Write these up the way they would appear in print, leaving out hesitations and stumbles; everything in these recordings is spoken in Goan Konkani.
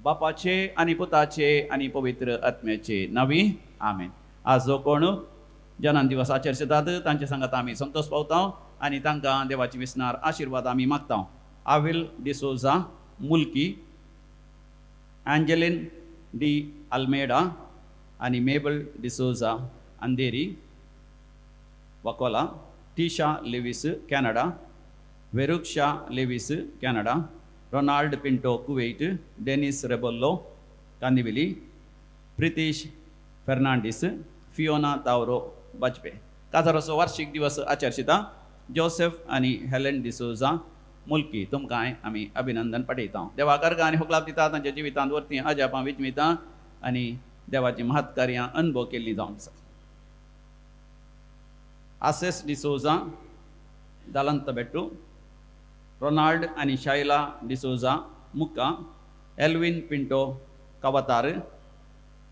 बापाचे आनी पुताचे आनी पवित्र आत्म्याचे नावी आमेन. आज जो कोण जनान दिवस आचरितात तांचे सांगात आमी संतोष पावता आनी तांकां देवाची विसनार आशिर्वाद आमी मागता. Avil D'Souza Mulki, Angeline D Almeida आनी Mabel D'Souza Andheri Vakola, Tisha Lewis Canada, Veruksha Lewis Canada, Ronald Pinto Kuwait, Denis Rebello Kandivali, Pritish Fernandes, Fiona Tavro Bajpe. काजाराचो वार्षिक दिवस आचरिता जोसेफ आनी हेलन डिसोजा मुल्की तुमकांय आमी अभिनंदन पाठयता. देवाक अर्गां आनी होगलाप दिता तांच्या जिवितांत वरती अजापां विजमिता आनी देवाची महत्कार्यां अनुभव केल्ली जावन आसा. आसेस डिसोजा दालंतबेट्टू, रोनाल्ड आनी शायला डिसोजा मुक्का, एल्विन पिंटो कवतार,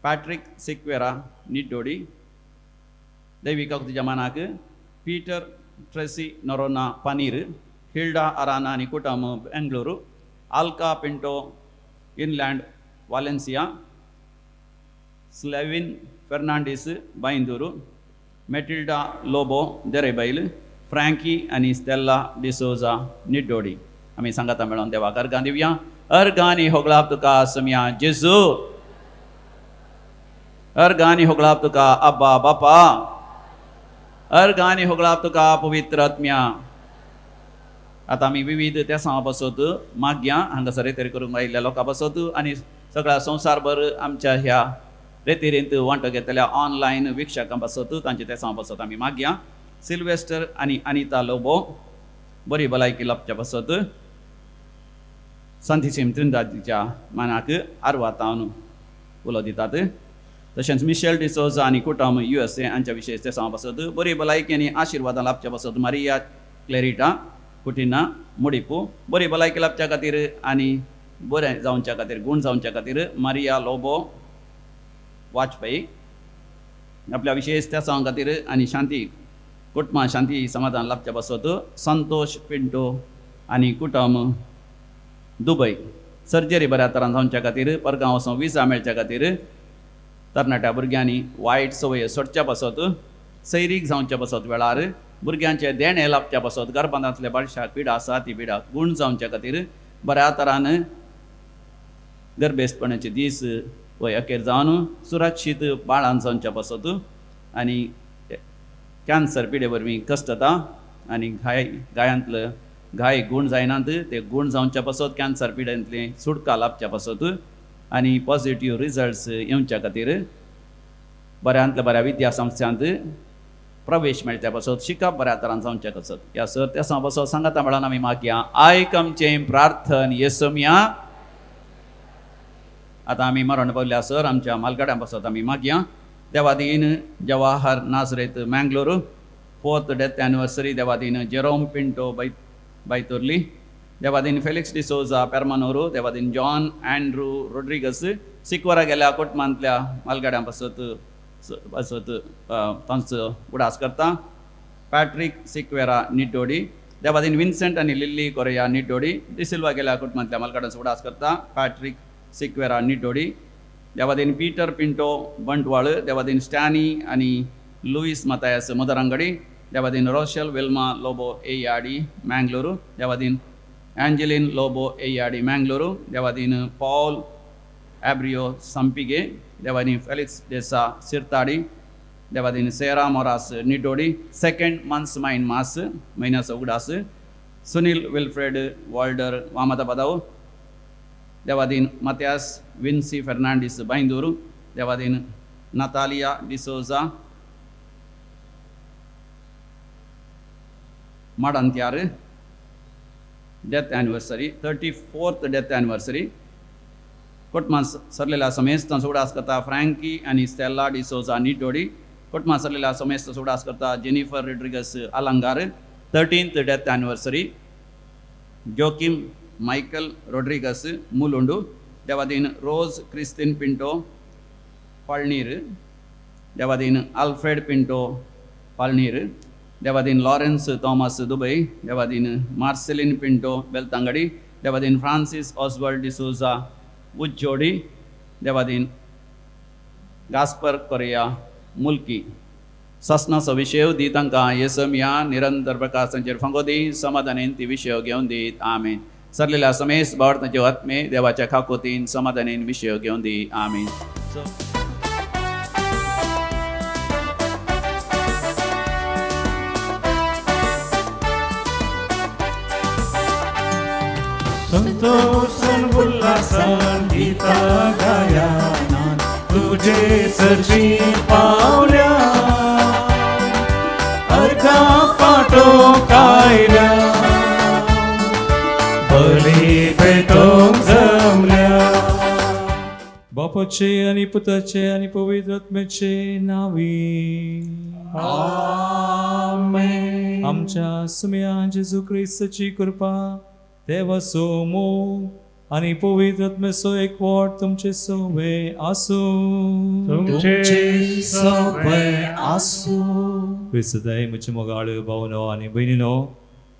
पॅट्रिक सिक्वेरा निड्डोडी, दैविक जमानाक Peter Tracy Noronha paneer, Hilda Arana आनी कुटम Bengaluru, Alka Pinto inland Valencia, Slevin Fernandes Byndoor, Matilda Lobo Derebail, Frankie आनी स्टेल्ला डिसोजा निड्डोडी. आमी सांगाता मेळोन देवाक अर्गां दिवया. अर्गां आनी होगळाप तुका समिया जेजू, अर्गां आनी होगळाप तुका अब्बा बापा, अर्गां आनी होगळाप तुका पवित्र आत्म्या. आतां आमी विविध तेसां पासत मागया हांगासर रेतेर करूंक आयिल्ल्या लोकां पासत आनी सगळ्या संवसारभर आमच्या ह्या रेतिरेंत वांटो घेतल्या ऑनलायन विक्षकां पासत तांचे तेसां पासत आमी मागया. सिल्वेस्टर आनी अनिता लोबो बरी भलायकी लाबच्या पासत सांतीसीम त्रिंदादीच्या मानाक आरवातावन उलो दितात. तशेंच मिशेल डिसोजा आनी कुटम यू एस ए हांच्या विशेश तेसां पासत बरी भलायकी आनी आशिर्वादां लाबच्या पासत मारिया क्लेरिटा कुटिना मुडिपू बरी भलायकी लाबच्या खातीर आनी बरें जावच्या खातीर गूण जावच्या खातीर मारिया लोबो वाजपेयी आपल्या विशेश तेसां खातीर आनी शांती कुटुंबा शांती समाधान लाबच्या पासत संतोष पिंटो आनी कुटुंब दुबय सर्जरी बऱ्या तरान जावच्या खातीर परगांव वचून विजा मेळच्या खातीर तरणाट्या भुरग्यांनी वायट संवय सोडच्या पासत सैरीक जावच्या पासत वेळार भुरग्यांचे देणें लाबच्या पासत गर्भांतल्या बाळशाक पिडा आसा ती पिडा गूण जावच्या खातीर बऱ्या तरान गर्भेस्तपणाचे दीस वय अखेर जावन सुरक्षीत बाळान जावच्या पासत आनी कॅन्सर पिडे वरवीं कश्टता आनी घाय गायांतले घाय गूण जायनात ते गूण जावच्या पासत कॅन्सर पिडेंतले सुटका लाबच्या पासत आनी पॉझिटीव रिजल्ट्स येवच्या खातीर बऱ्यांतल्या बऱ्या विद्या संस्थांत प्रवेश मेळच्या पासत शिकप बऱ्या तरान जावच्या पासत ह्या सर त्या पासत सांगाता म्हणून आमी मागया. आयक आमचें प्रार्थन येसोमया. आतां आमी मरण पावल्या सर आमच्या मालगाड्यां पासत आमी मागया. देवादीन Jawahar Nazareth Mangalore 4th death anniversary देवादीन Jerome Pinto Baiturli, देवादीन फेलिक्स डिसोजा पेरमानोरू, देवादीन जॉन अँड्रू रोड्रिगस सिकवरा गेल्या कोटमांतल्या मालगाड्यां पासत पासत तांचो उडास करता. पॅट्रीक सिक्वेरा निड्डोडी, देवादीन विन्सेंट आनी लिल्ली कोरेया निड्डोडी डिसिल्वा गेल्या कुटुंबांतल्या मालगाड्यांचो उडास करता. पॅट्रीक सिक्वेरा निड्डोडी, देवादीन पीटर पिंटो बंटवाळ, देवादीन स्टॅनी आनी लुईस मतायस मदरांगडी, देवादीन रोशल विल्मा लोबो एयाडी मँगलोरू, देवादीन एंजलिन लोबो एयाडी मँगलोरू, देवादीन पॉल एब्रियो संपिगे, देवादीन फेलिक्स डेसा सिरताडी, देवादीन Sera Moras Nidodi second months मायन मास म्हयन्याचो उगडास, सुनील विल्फ्रेड वॉल्डर वामता पदाव, देवादीन मत्यास विन्सी फेर्नांडीस बांयदूर, देवादीन Natalia D'Souza Madantyar death anniversary 34th death anniversary कोटमा सरलेल्या समेस्तांचो उगडास करता फ्रँकी आनी स्टेला डिसोजा निटोडी. कोटमा सरलेल्या समेस्तांचो उगडास करता Jennifer Rodrigues Alangar 13th death anniversary Joaquim Michael Rodrigues Mulund, देवादीन रोज क्रिस्तीन पिंटो फळणीर, देवादीन आल्फ्रेड पिंटो फाळणीर, देवादीन लॉरेन्स थॉमस दुबय, देवादीन मार्सेलीन पिंटो बेलतांगडी, देवादीन फ्रांसीस ऑस्वाल्ड डिसोजा उज्जोडी, देवादीन गास्पर कोरिया मुल्की. सासणाचो विशय दी तांकां येसमिया निरंतर प्रकाशांचेर फांगो दी, समाधानेन ती विशय घेवन दीत. आमेन. सरलेल्या समेस भावार्थाचे आत्मे देवाच्या खाकोतीन समाधानेन विशय घेवन दी. आमेन. संतोषान उल्हासान गीता गायनान तुझे सरशी पावल्या, अर्घा पाटो कायल्या, बली भेटोंक जमल्या. बापाचे आनी पुताचे आनी पवित्र आत्म्याचे नावी आमेन. आमच्या सुम्या जेजू क्रिस्ताची कृपा, देवाचो मोग आनी पवित्र आत्म्याचो एकवट तुमचे सवे आसूं. तुमचे सवे आसूं. क्रिस्तदाय म्हजे मोगाळ भावनो आनी भयणीनो,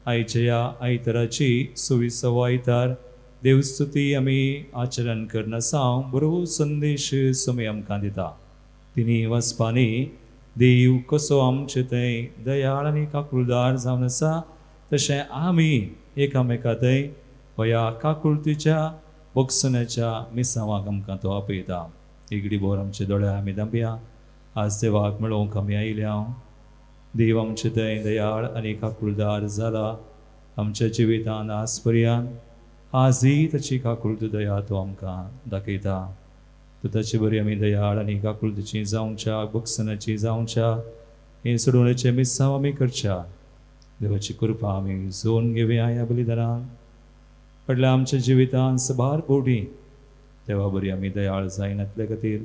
आयच्या ह्या आयताराची 26वो आयतार देवस्तुती आमी आचरण करनासांव बरो संदेश समी आमकां दिता. तिनी वाचपांनी देव कसो आमचे थंय दयाळ आनी काकुळदार जावन आसा, तशें आमी एकामेका थंय ह्या काकुळतीच्या बक्षण्याच्या मिसांवाक आमकां तो आपयता. एगडी बोर आमचे दोळे आमी दांपया. आज देवाक मेळोवंक आमी आयल्या. देव आमचे थंय दयाळ आनी काकुळदार जाला आमच्या जिवितान आज पर्यंत. आजही ताची काकुळती दया तो आमकां दाखयता. तो ताचे बरी आमी दयाळ आनी काकुळतीची जावच्या, बक्षणाची जावच्या, हे सोडवण्याचे मिसांव आमी करच्या. देवाची कृपा आमी जोन घेवया ह्या बलिदानान. पडल्या आमच्या जिवितान सबार बोडी देवा बरी आमी दयाळ जायनातले खातीर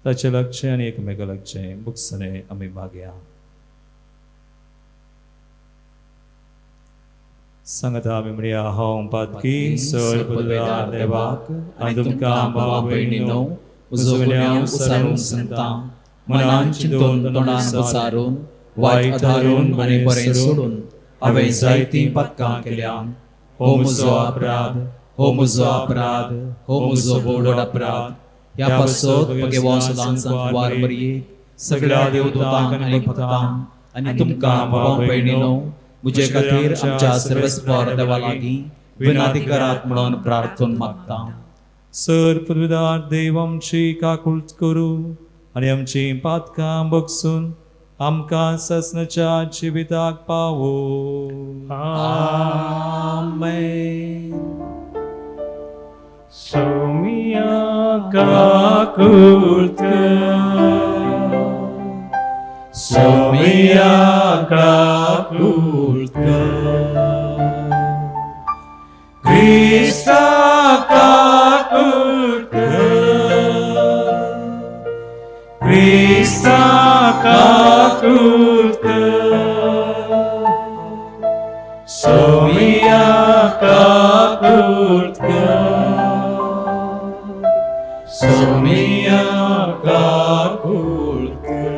ताचे लागचें आनी एकमेका लागचें बक्षणे आमी मागया. सांगता आमी म्हणया, हांव पातकी सर पदव्यार देवाक आनी तुमकां भावा भयणीनो म्हजो गुन्यांव उसारून सांगता, मनान चिंतून तोंडान पसारून वायट आधारून आनी बरें सोडून हांवें जायतीं पातकां केल्या. हो म्हजो अपराध, हो म्हजो अपराध, हो म्हजो व्हड अपराध. ह्या पासत भगवान सदांच वार मरयेक सगळ्या देवदूतांक आनी भक्तांक आनी तुमकां भावा भयणीनो म्हजे खातीर आमच्या सर्वेस्पर देवा लागीं विनंती करात म्हणून प्रार्थना मागता. सर पदवीदार देव आमची काकुळट करूं आनी आमची पातकां बगसून आमकां सासणाच्या जिविताक पावो. आमेन. सोमिया काकुळट कर, सोमिया काकुळट कर, क्रिस्ता काकुळट कर, क्रिस्ता काकुळट कर, सोमिया काकुळट कर, सोमिया काकुळट कर.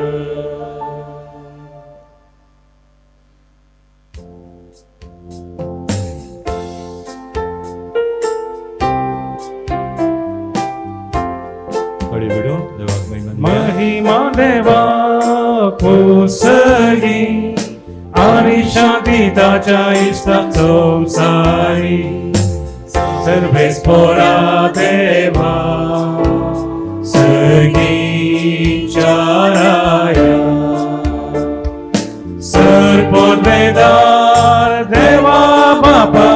महिमा देवा कुसगी आणि शांती ताच्या इश्टाक संवसारी सर्वेस पोरा देवा सर्गीच्या राया सर्पोद्वेदार देवा बापा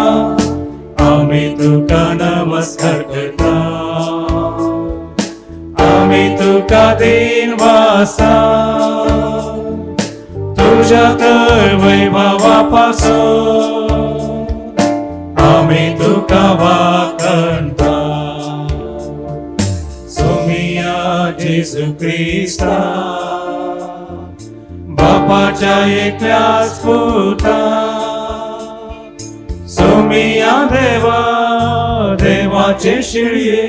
आमी तुका नमस्कार करता, आमी तुका दीन वासा तुझ्या तर वैभवापासून आमी तुका वाकणता. सोमिया जेजू क्रिस्ता बापाच्या एकल्याच पुता, सोमिया देवा देवाचे शिळये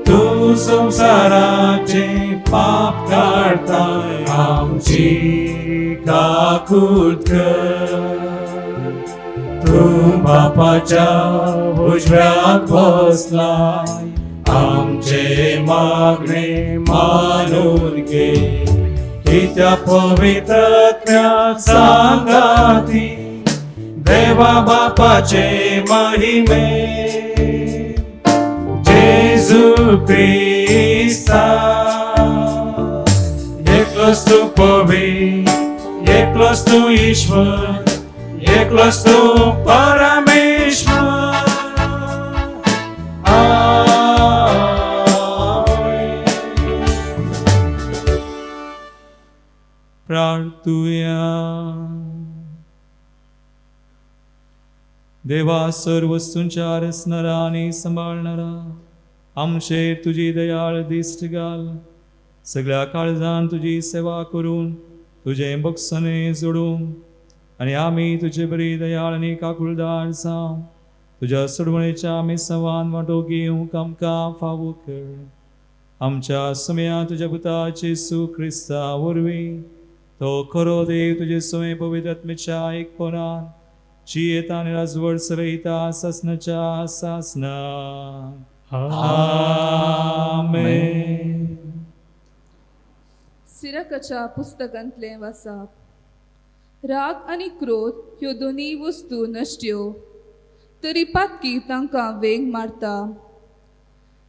तूं तूं संवसाराचें पाप काडताय आमची काकूट कर. तूं बापाच्या उजव्याक बसलाय आमचे मागणे मानून घे. कित्या पवित्रत्म्या सांगाती देवा बापाचे महिमे जेजू क्रिस्ता. एकलोच तूं पवित्र, एकलोच तूं ईश्वर, एकलोच तूं परमेश्वर. आमेन. प्रार्थुया. देवा सर्व वस्तूंच्या रचणारा आनी सांबाळणारा आमचेर तुजी दयाळ दिश्ट घाल. सगळ्या काळजान तुजी सेवा करून तुजें बक्षणे जोडून आनी आमी तुजे बरी दयाळ आनी काकुळदार जावं तुज्या सोडवणेच्या आमी सवान वांटो घेवंक आमकां फावो कर. आमच्या समया तुज्या पुता जेसू क्रिस्ता वरवीं तो खरो देव तुजे सवय पवित्र आत्म्याच्या एकपणान जियेता आनी राजवट चलयता सासनाच्या सासना. आमेन. सिरकाच्या पुस्तकांतलें वाचप. राग आनी क्रोध ह्यो दोनूय वस्तू नश्ट्यो, तरी पातकी तांकां वेंग मारता.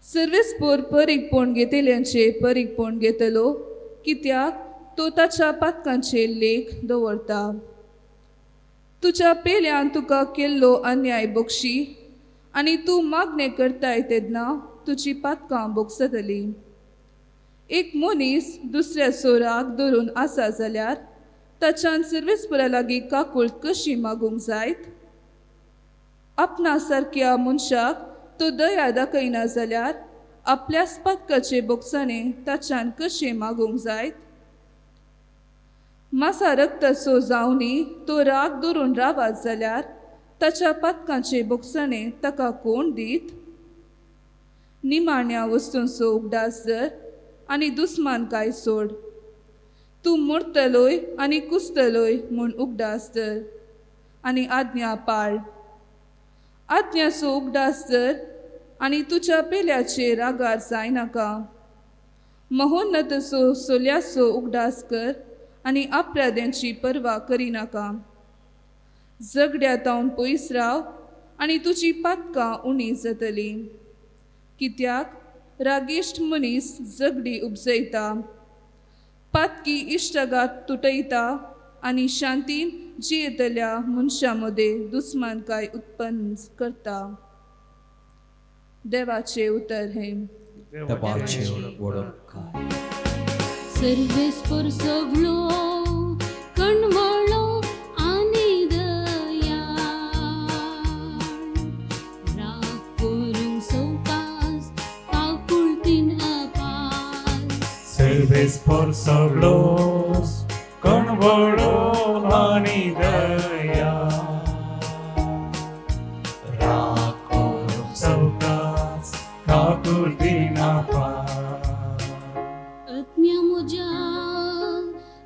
सर्वेस्पोर परीकपण घेतल्यांचे परीकपण घेतलो, कित्याक तो ताच्या पातकांचे लेख दवरता. तुज्या पेल्यान तुका केल्लो अन्याय बक्षी आनी तूं मागणें करताय तेन्ना तुजी पातकां भोगसतली. एक मनीस दुसऱ्याचो राग धरून आसा जाल्यार ताच्यान सर्वेस्परा लागीं काकूळट कशी मागूंक जायत? आपणा सारक्या मनशाक तो दया दाखयना जाल्यार आपल्याच पातकाचे भोगसणें ताच्यान कशें मागूंक जायत? मासा रक्ताचो जावनी तो राग धरून रावत जाल्यार ताच्या पातकांचे भोगसणें ताका कोण दीत? निमाण्या वस्तूंचो उगडास धर आनी दुस्मानकाय सोड. तूं मोडतलोय आनी कुसतलोय म्हूण उगडास धर आनी आज्ञा पाळ. आज्ञाचो उगडास धर आनी तुज्या पेल्याचेर रागार जायनाका. महोन्नतचो सोल्याचो उगडास कर आनी अपराध्यांची पर्वा करिनाका. झगड्या तावन पयस राव आनी तुजी पातकां उणी जातली. कित्याक रागेश्ट मनीस झगडी उपजयता, पातकी इश्टागात तुटयता आनी शांतीन जियेतल्या मनशां मदें दुस्मानकाय उत्पन्न करता. देवाचें उतर हें. देवाचें वडोपकार. सर्वेस्पर सगळो कणवळो आनी दयाळ, राग करूंक सवकास काकुळतीन अपास. सर्वेस्पर सगळो कणवळो आनी दया, राग करूंक सवकास काकुळतीन अपास. आत्म्या म्हज्या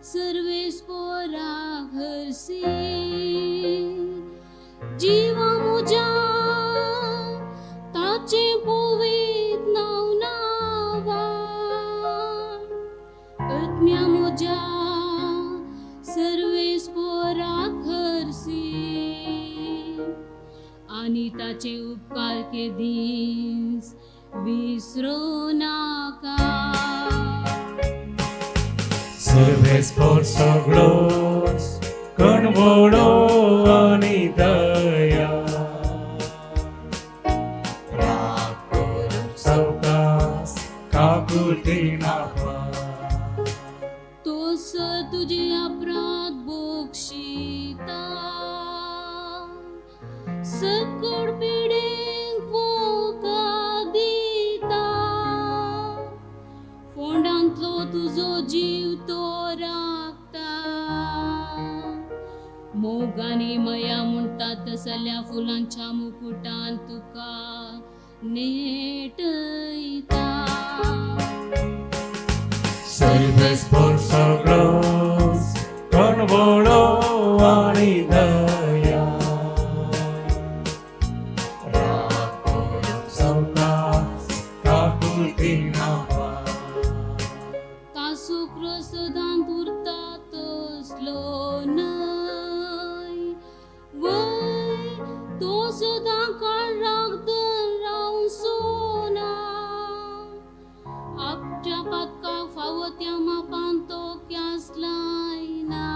सर्वेस्पराक हरसी, जिवा म्हज्या ताचें पवित्र नांव नांवान. आत्म्या म्हज्या सर्वेस्पराक हरसी आनी ताचे उपकार केदीस विसरूं नाका. सर्वेस्पर सगळो कणवळो आनी दया, राग करूंक सवकास काकुळतीन अपास. तो सर तुजे अपराध बक्षिता, सकड पिडेंक वखद दिता. फोंडांतलो तुजो जीव तो राखता. मोग आनी माया म्हणटा तसल्या फुलांच्या मुकुटान तुका नेटयता. सर्वेस्पर सगळोच कणवळो आनी दया राखून सवकास काकुळटी नापा तासो क्रोसदांत उरता तसलो न्हय वय तो सदां काळ राखदन रावचो ना आपच्या पातकाक फावो त्या मापान तो क्यास लायना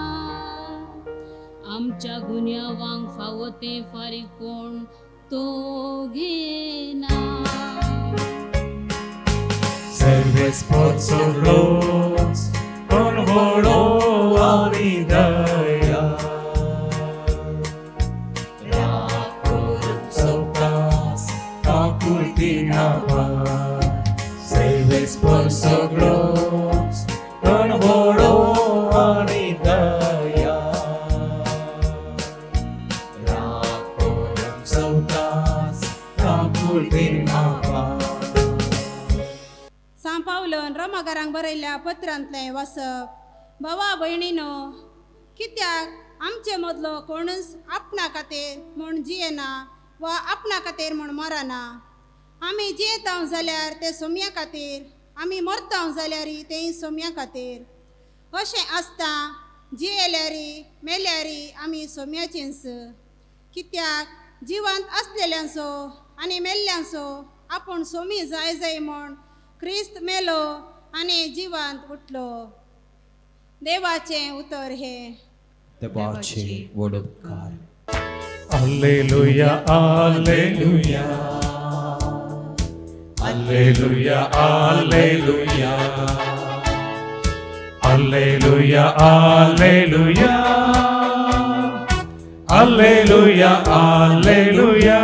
आमच्या गुन्यांवांक फावो तें फारीक कोण तो घेना. सर्वेस्पर सगळोच कणवळो आनी दया राखून सवकास काकुळटी नापा सर्वेस्पर सगळोच कणवळो आनी दया राखून सवकास काकुळटी नापा. सांव पावलोन रोमाकारांक बरयल्ल्या पत्रांतलें वाचप. भावा भयणीनो, कित्याक आमचे मदलो कोणूच आपणा खातीर म्हूण जियेना वा आपणा खातीर म्हूण मरना. आमी जियेता जाल्यार ते सोम्या खातीर, आमी मरता जाल्यार तेय सोम्या खातीर. अशें आसता जियेल्यारी मेल्यारी आमी सोम्याचेंच. कित्याक जिवांत आसलेल्यांचो आनी मेल्ल्यांचो आपूण सोमी जाय जाय म्हूण क्रिस्त मेलो आनी जिवांत उठलो. देवाचें उतर हें. देवाचे व्हड उपकार. Alleluia, Alleluia, Alleluia, Alleluia, Alleluia, Alleluia, Alleluia, Alleluia.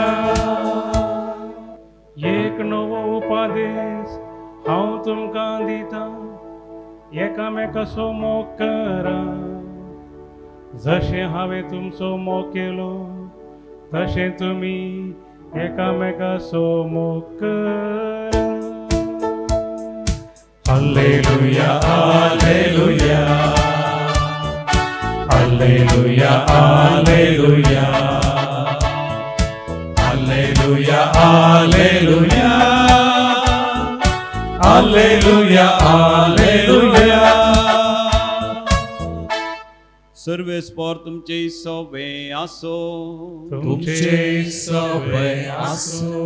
एक नवो उपदेश हांव तुमकां दिता, एकामेकाचो मोग करा. जशें हांवें तुमचो मोग केलो तशें तुमी एकामेकाचो मोग करा. Alleluia, Alleluia, Alleluia, Alleluia, Alleluia, Alleluia, Alleluia, Alleluia. सर्वेस्पर तुमचे सवे आसो. तुमचे सवे आसो.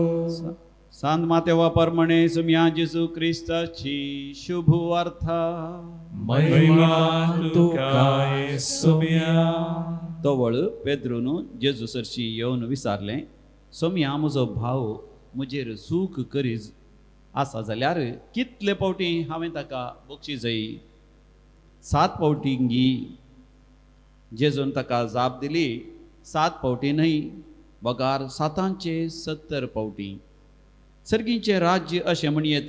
सांत मातेवा परमणे सुम्या जेजू क्रिस्ताची शुभ वार्ता. महिमा तुका सोम्या. तवळ पेद्रून जेजू सरशी येवन विचारलें, सोम्या म्हजो भाव म्हजेर चूक करीज आसा जाल्यार कितले फावटी हांवें ताका बक्षी जाय? 7 फावटी गी? जेजून ताका जाप दिली, 7 फावटी न्हय, बगार 770 फावटी. सर्गींचें राज्य अशें म्हणयेत,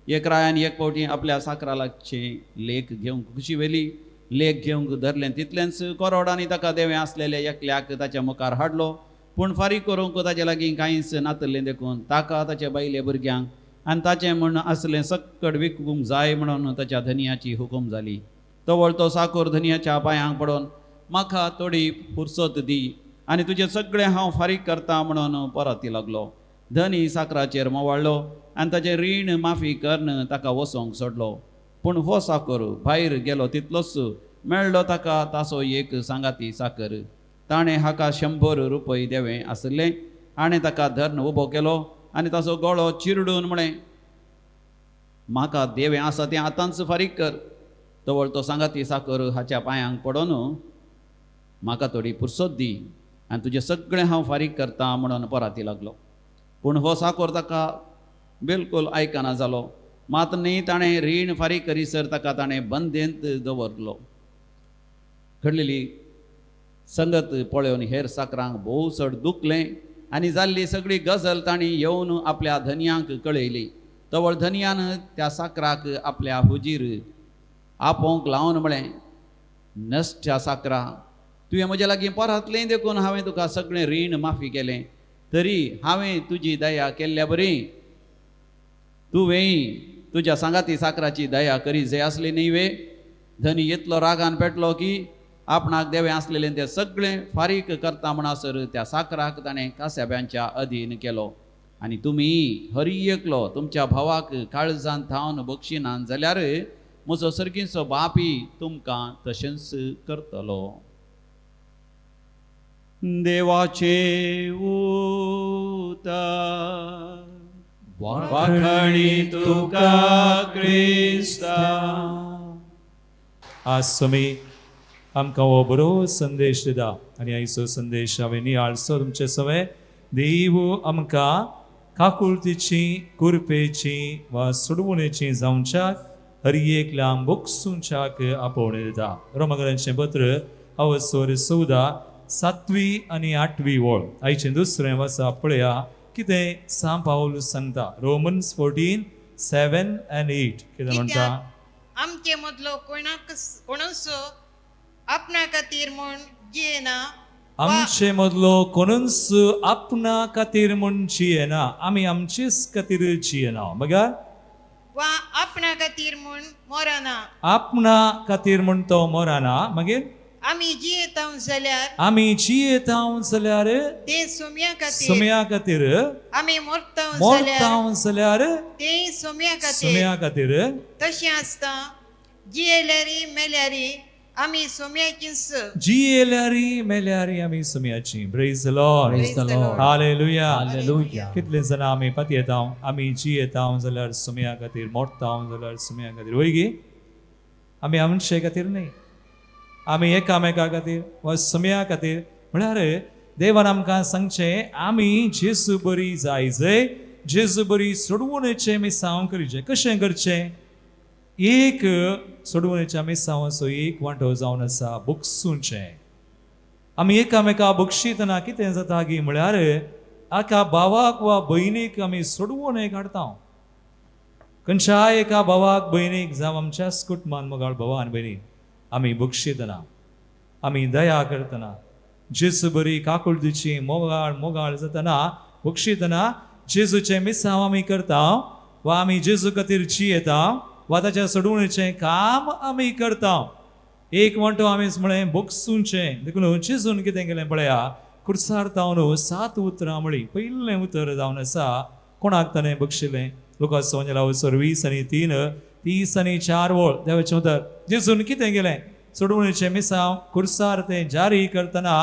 एक रायान एक फावटी आपल्या साकरा लागचें लेख घेवंक खुशी व्हेली. लेख घेवंक धरलें तितलेंच करोडांनी ताका देवें आसलेल्या एकल्याक ताच्या मुखार हाडलो. पूण फारीक करूंक ताचे लागीं कांयच नातलें देखून ताका ताच्या बायले भुरग्यांक आनी ताचें म्हूण आसलें सक्कड विकूंक जाय म्हणून ताच्या धनयाची हुकूम जाली. तवळ तो साकोर धनयाच्या पांयांक पडोन म्हाका थोडी फुरसत दी आनी तुजें सगळें हांव फारीक करता म्हणून परती लागलो. धनी साकराचेर मोवाळ्ळो आनी ताचें रीण माफी करून ताका वसोंक सोडलो. पूण हो साकर भायर गेलो तितलोच मेळ्ळो ताका तासो एक सांगाती साकर. ताणें हाका 100 रुपये देवें आसले. आनी ताका धरून उबो केलो आनी ताचो गळो चिरडून म्हळें, म्हाका देवें आसा तें आतांच फारीक कर. तवळ तो सांगाती साकर हाच्या पांयांक पडोन म्हाका थोडी पुरसत दी आनी तुजें सगळें हांव फारीक करता म्हणून पराती लागलो. पूण हो साकोर ताका बिलकूल आयकना जालो. मात न्ही ताणें रीण फारीक करीसर ताका ताणें बंदेंत दवरलो. घडलेली संगत पळोवन हेर साकरांक भोव चड दुखलें आनी जाल्ली सगळी गजल तांणी येवन आपल्या धनयांक कळयली. तवळ धनयान त्या साकराक आपल्या हुजीर आपोवंक लावन म्हळें, नश्ट्या साकरा, तुवें म्हज्या लागीं परतलें देखून हांवें तुका सगळें रीण माफी केलें, तरी हांवें तुजी दया केल्ल्या बरी तुवें तुज्या सांगाती साकराची दया करी जाय आसली न्ही वे? धनी इतलो रागान पेटलो की आपणाक देवें आसलेलें तें सगळें फारीक करता म्हणसर त्या साकराक ताणें कासाब्यांच्या अधीन केलो. आनी तुमी हरी एकलो तुमच्या भावाक काळजान थावन बक्षिनान जाल्यार म्हजो सर्गीचो बापी तुमकां तशेंच करतलो. देवाचे उतर. वाखणी तुका क्रिस्ता. आज स्वामी आमकां हो बरो संदेश दिता आनी आयचो संदेश हांवें नियाळचो तुमचे सवे. देव आमकां काकुळतीची, कुरपेची वा सोडवणेची जावच्याक हर एकल्या बोगसूंच्याक आपोवणें दिता. रोमकरांचें पत्र अवसर 14 सातवी आनी आठवी वळ. आयचें दुसरें वाचा पळया कितें सांत पावल सांगता. रोमन्स 14:7 and 8 कितें म्हणटा? आमचे मदलो कोणूच आपणा खातीर म्हूण जियेना, आमचे मदलो कोणूच आपणा खातीर म्हूण जियेना, आमी आमचेच खातीर जियेना, बघा वा आपणा खातीर म्हूण मरना, आपणा खातीर म्हूण तो मरना. मागीर आमी जियेता जाल्यार, आमी जियेता जाल्यार ते सोम्या खातीर, सोम्या खातीर, आमी मरता मरता जाल्यार ते सोम्या खातीर, सोम्या खातीर. तशें आसता जियेल्यारी मेल्यारी आमी सोम्याचीच, जियेल्यारी मेल्यारी आमी सोम्याची. Praise the Lord. Praise the Lord. Hallelujah. Hallelujah. कितले जाणां आमी पातयेता, आमी जियेता जाल्यार सोम्या खातीर, मरता जाल्यार सोम्या खातीर. वय गी? आमी आमचे खातीर न्ही, आमी एकामेका खातीर वा सोम्या खातीर. म्हळ्यार देवान आमकां सांगचें आमी जेजू बरी जाय जय, जेजू बरी सोडवणेचें मिसांव करचें. कशें करचें? एक सोडवणेच्या मिसांवाचो एक वांटो जावन आसा बक्षुचें. आमी एकामेका बक्षितना कितें जाता गी म्हळ्यार एका भावाक वा भयणीक आमी सोडवणे काडटा. खंयच्याय एका भावाक भयणीक जावं आमच्याच कुटुंबान मोगाळ भावा आनी भयणी आमी बक्षितना, आमी दया करतना, जेजू बरी काकुळतीची मोगाळ मोगाळ जातना बक्षितना जेजूचें मिसांव आमी करता वा आमी जेजू खातीर जियेता वा ताच्या सोडवणेचें काम आमी करता. एक वांटो आमी म्हळें बक्षुचें. देखून जेजून कितें केलें पळया, खुर्सार तावन 7 उतरां म्हळीं. पयलें उतर जावन आसा कोणाक ताणें बक्षिलें? लुकास वंजेला 20 आनी 3, 30 आनी 4 वळ. देवाचें उतर. जेजून कितें केलें? सोडवणेचें मिसांव खुर्सार तें जारी करतना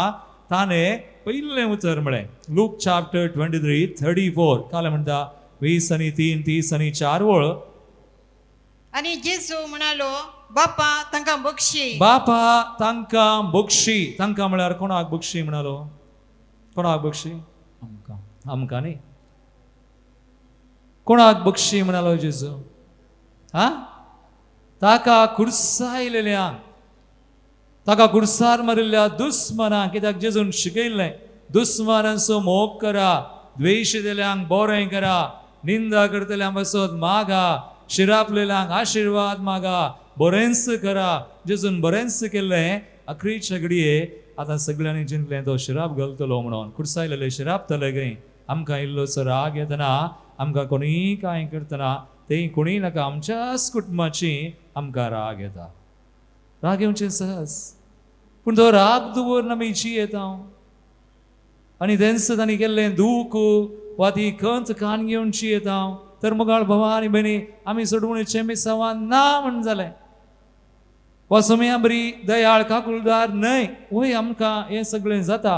ताणें पयलें उतर म्हळें. लूक चॅप्टर 23:34 काल म्हणटा 20 आनी 3, 30 आनी 4 वळ. आनी जेजू म्हणालो, बापा तांकां बक्षी, बापा तांकां बक्षी. तांकां म्हळ्यार कोणाक बक्षी म्हणालो? कोणाक बक्षी? आमकां. आमकां न्ही. कोणाक बक्षी म्हणालो जेजू? हा, ताका खुर्सायलेल्यांक, ताका खुर्सार मारिल्ल्या दुस्मनाक. कित्याक जेजून शिकयल्लें दुस्मनांचो मोग करा, द्वेश दिल्यांक बरें करा, निंदा करतल्यांक पासत मागा, शिरापलेल्यांक आशिर्वाद मागा, बरेंच करा. जेजून बरेंच केल्लें. अखरीच्या घडये आतां सगळ्यांनी जिंकलें तो शिराप घालतलो म्हणून खुर्सायलेले शिरापतले खंय. आमकां इल्लोसो राग येतना, आमकां कोणीय कांय करतना तें कोणीय नाका, आमच्याच कुटुंबाची आमकां राग येता. राग येवचें सहज, पूण तो राग दवरून आमी जियेता आनी तेंच तांणी केल्लें दूख वा ती खंत कान घेवन जियेता. तर मोगाळ भावा आनी भयणी आमी सोडवणेचें मिसांवान ना म्हण जालें वा सोम्या बरी दयाळ काकुळदार न्हय. वय आमकां हें सगळें जाता,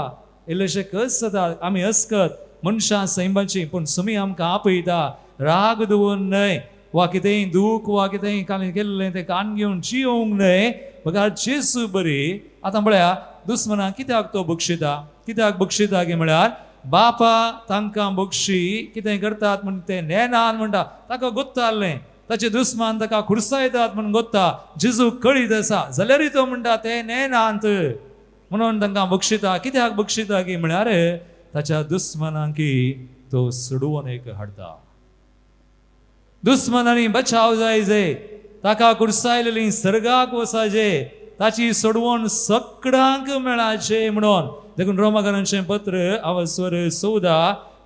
इल्लेशें कस जाता, आमी अस्कत मनशां सैमाची, पूण सोमी आमकां आपयता राग दवरून न्हय वा कितेंय दूख वा कितेंय काल केल्लें तें कान घेवन जियोवंक न्हय, बघा जेजू बरी. आतां पळया दुस्मनाक कित्याक तो बक्षिता? कित्याक बक्षिता की म्हळ्यार बापा तांकां बक्षी कितें करतात म्हण ते नेनान म्हणटा. ताका गोत्तालें ताचे दुस्मान ताका खुर्सायतात म्हण गोत्ता, जेजू कळीत आसा जाल्यारय तो म्हणटा ते नेनांत म्हणून तांकां बक्षिता. कित्याक बक्षिता की म्हळ्यार ताच्या दुस्मनांकी तो सोडोवन एक हाडटा. दुस्मनांनी बचाव जाय जे, ताका खुर्सायलेली सर्गाक वचाजे, ताची सोडवण सगळ्यांक मेळाचे म्हणून. देखून रोमाकारांचें पत्र अवस्वर 14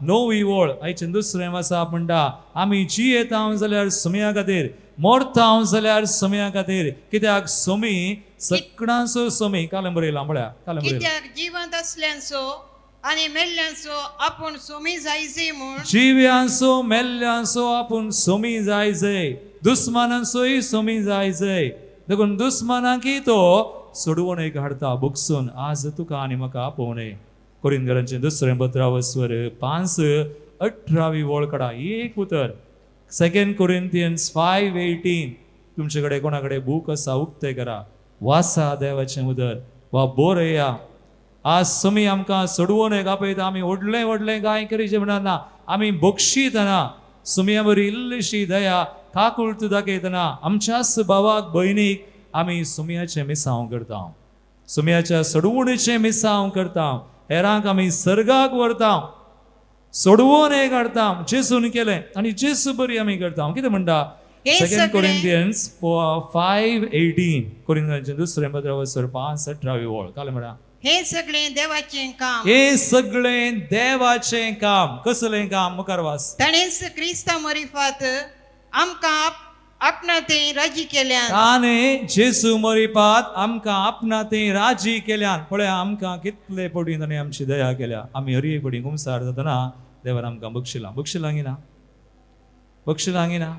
नवी वळ आयचें दुसरें वाचप म्हणटा आमी जियेता जाल्यार सोम्या खातीर, मोरता जाल्यार सोम्या खातीर. कित्याक सोमी सगळ्यांचो सोमी. कालम बरयलां पळया, कालम बरयलां. कित्याक जिवंत असल्यांचो आनी मेल्ल्यांचो आपूण सोमी जायजे म्हूण, जिव्यांचो मेल्ल्यांचो आपूण सोमी जायजय, दुस्मानांचोय सोमी जायजय. देखून दुस्मानांकी तो सोडवण एक हाडता बगसून. आज तुका आनी म्हाका आपोवणे. कोरिंदरांचें दुसरें पत्रावस्वर 5:18 वळ काडा, एक उतर. 2 Corinthians 5:18. तुमचे कडेन कोणा कडेन बूक आसा उक्ते करा, वाचा देवाचें उतर वा बरया. आज सोमी आमकां सोडवून एक आपयता. आमी व्हडलें व्हडलें कांय करीचें म्हणना, आमी बक्षितना सोमया बरी इल्लीशी दया काकुळट दाखयतना आमच्याच भावाक भयणीक आमी सोमयाचें मिसांव करता, सोमयाच्या सोडवणीचें मिसांव करता. हेरांक आमी सर्गाक व्हरता, सोडवून एक हाडता. जेसून केलें आनी जेसू बरी आमी करता. कितें म्हणटा 2 Corinthians 5:18. कोरिंथांचें दुसरें पत्र 5:18 वळ. काल म्हणा हे सगळें देवाचें काम, हे सगळें देवाचें काम. कसलें काम? मुखार वास. ताणेंच क्रिस्ता मरिफात आमकां आपणा ते राजी केल्यान. ताणें जेसू मरिपात आमकां आपणा ते राजी केल्यान. पळय आमकां कितले पडी ताणें आमची दया केल्या. आमी हर एक पडी कुमसार जातना देवान आमकां बक्षिलां. बक्षिलां गिना, बक्षिलां गिना,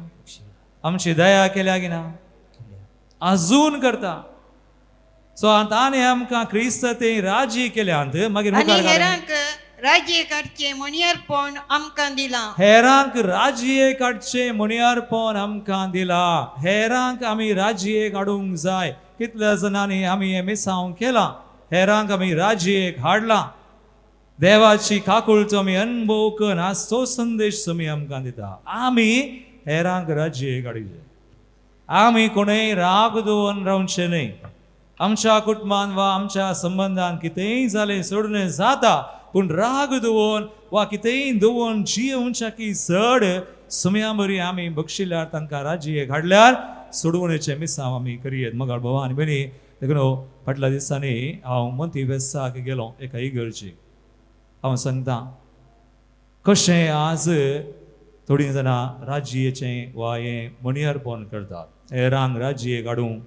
आमची दया केल्या गिना, अजून करता. सो ताणें आमकां क्रिस्त ते राजी केल्यान. मागीर हेरांक राज्य काडचें म्हणयारपण आमकां दिलां. हेरांक राज्ये काडचें म्हणयारपण आमकां दिलां. हेरांक आमी राज्ये काडूंक जाय. कितल्या जाणांनी आमी हें मिसांव केलां. हेरांक आमी राज्येक हाडलां. देवाची काकुळचो आमी अनुभव करून आज तो संदेश तुमी आमकां दिता. आमी हेरांक राज्ये काडचें. आमी कोणूय राग दवरून रावचें न्हय. आमच्या कुटुंबान वा आमच्या संबंदान कितेंय जालें सोडणें जाता, पूण राग दवरून वा कितेंय दवरून जियोवच्या की चड सुम्या बरी आमी बक्षिल्यार तांकां राजये घाडल्यार सोडवणेचें मिसांव आमी करयेत. मगाळ भावा आनी भयणी, देखून फाटल्या दिसांनी हांव मोंती वेसाक गेलो एका इगर्जी. हांव सांगता कशें आज थोडीं जाणां राजयेचें वा हें म्हणयारपण करतात. हेरांक राजये काडूंक,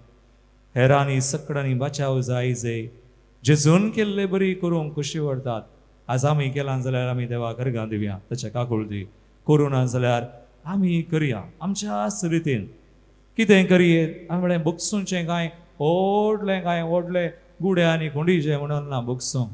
हेरांनी सकडांनी बाचाव जाय जे जेजून केल्ले बरी करूंक खोशी व्हरतात. आज आमी केलां जाल्यार आमी देवाक अर्गां दिवया, ताच्या काकुळटी करूं ना जाल्यार आमी करया आमच्याच रितीन. कितें करयेत? आमी म्हळें बगसूंचें कांय व्हडलें कांय व्हडलें गुडे आनी कोंडीचें म्हणून ना. बगसूंक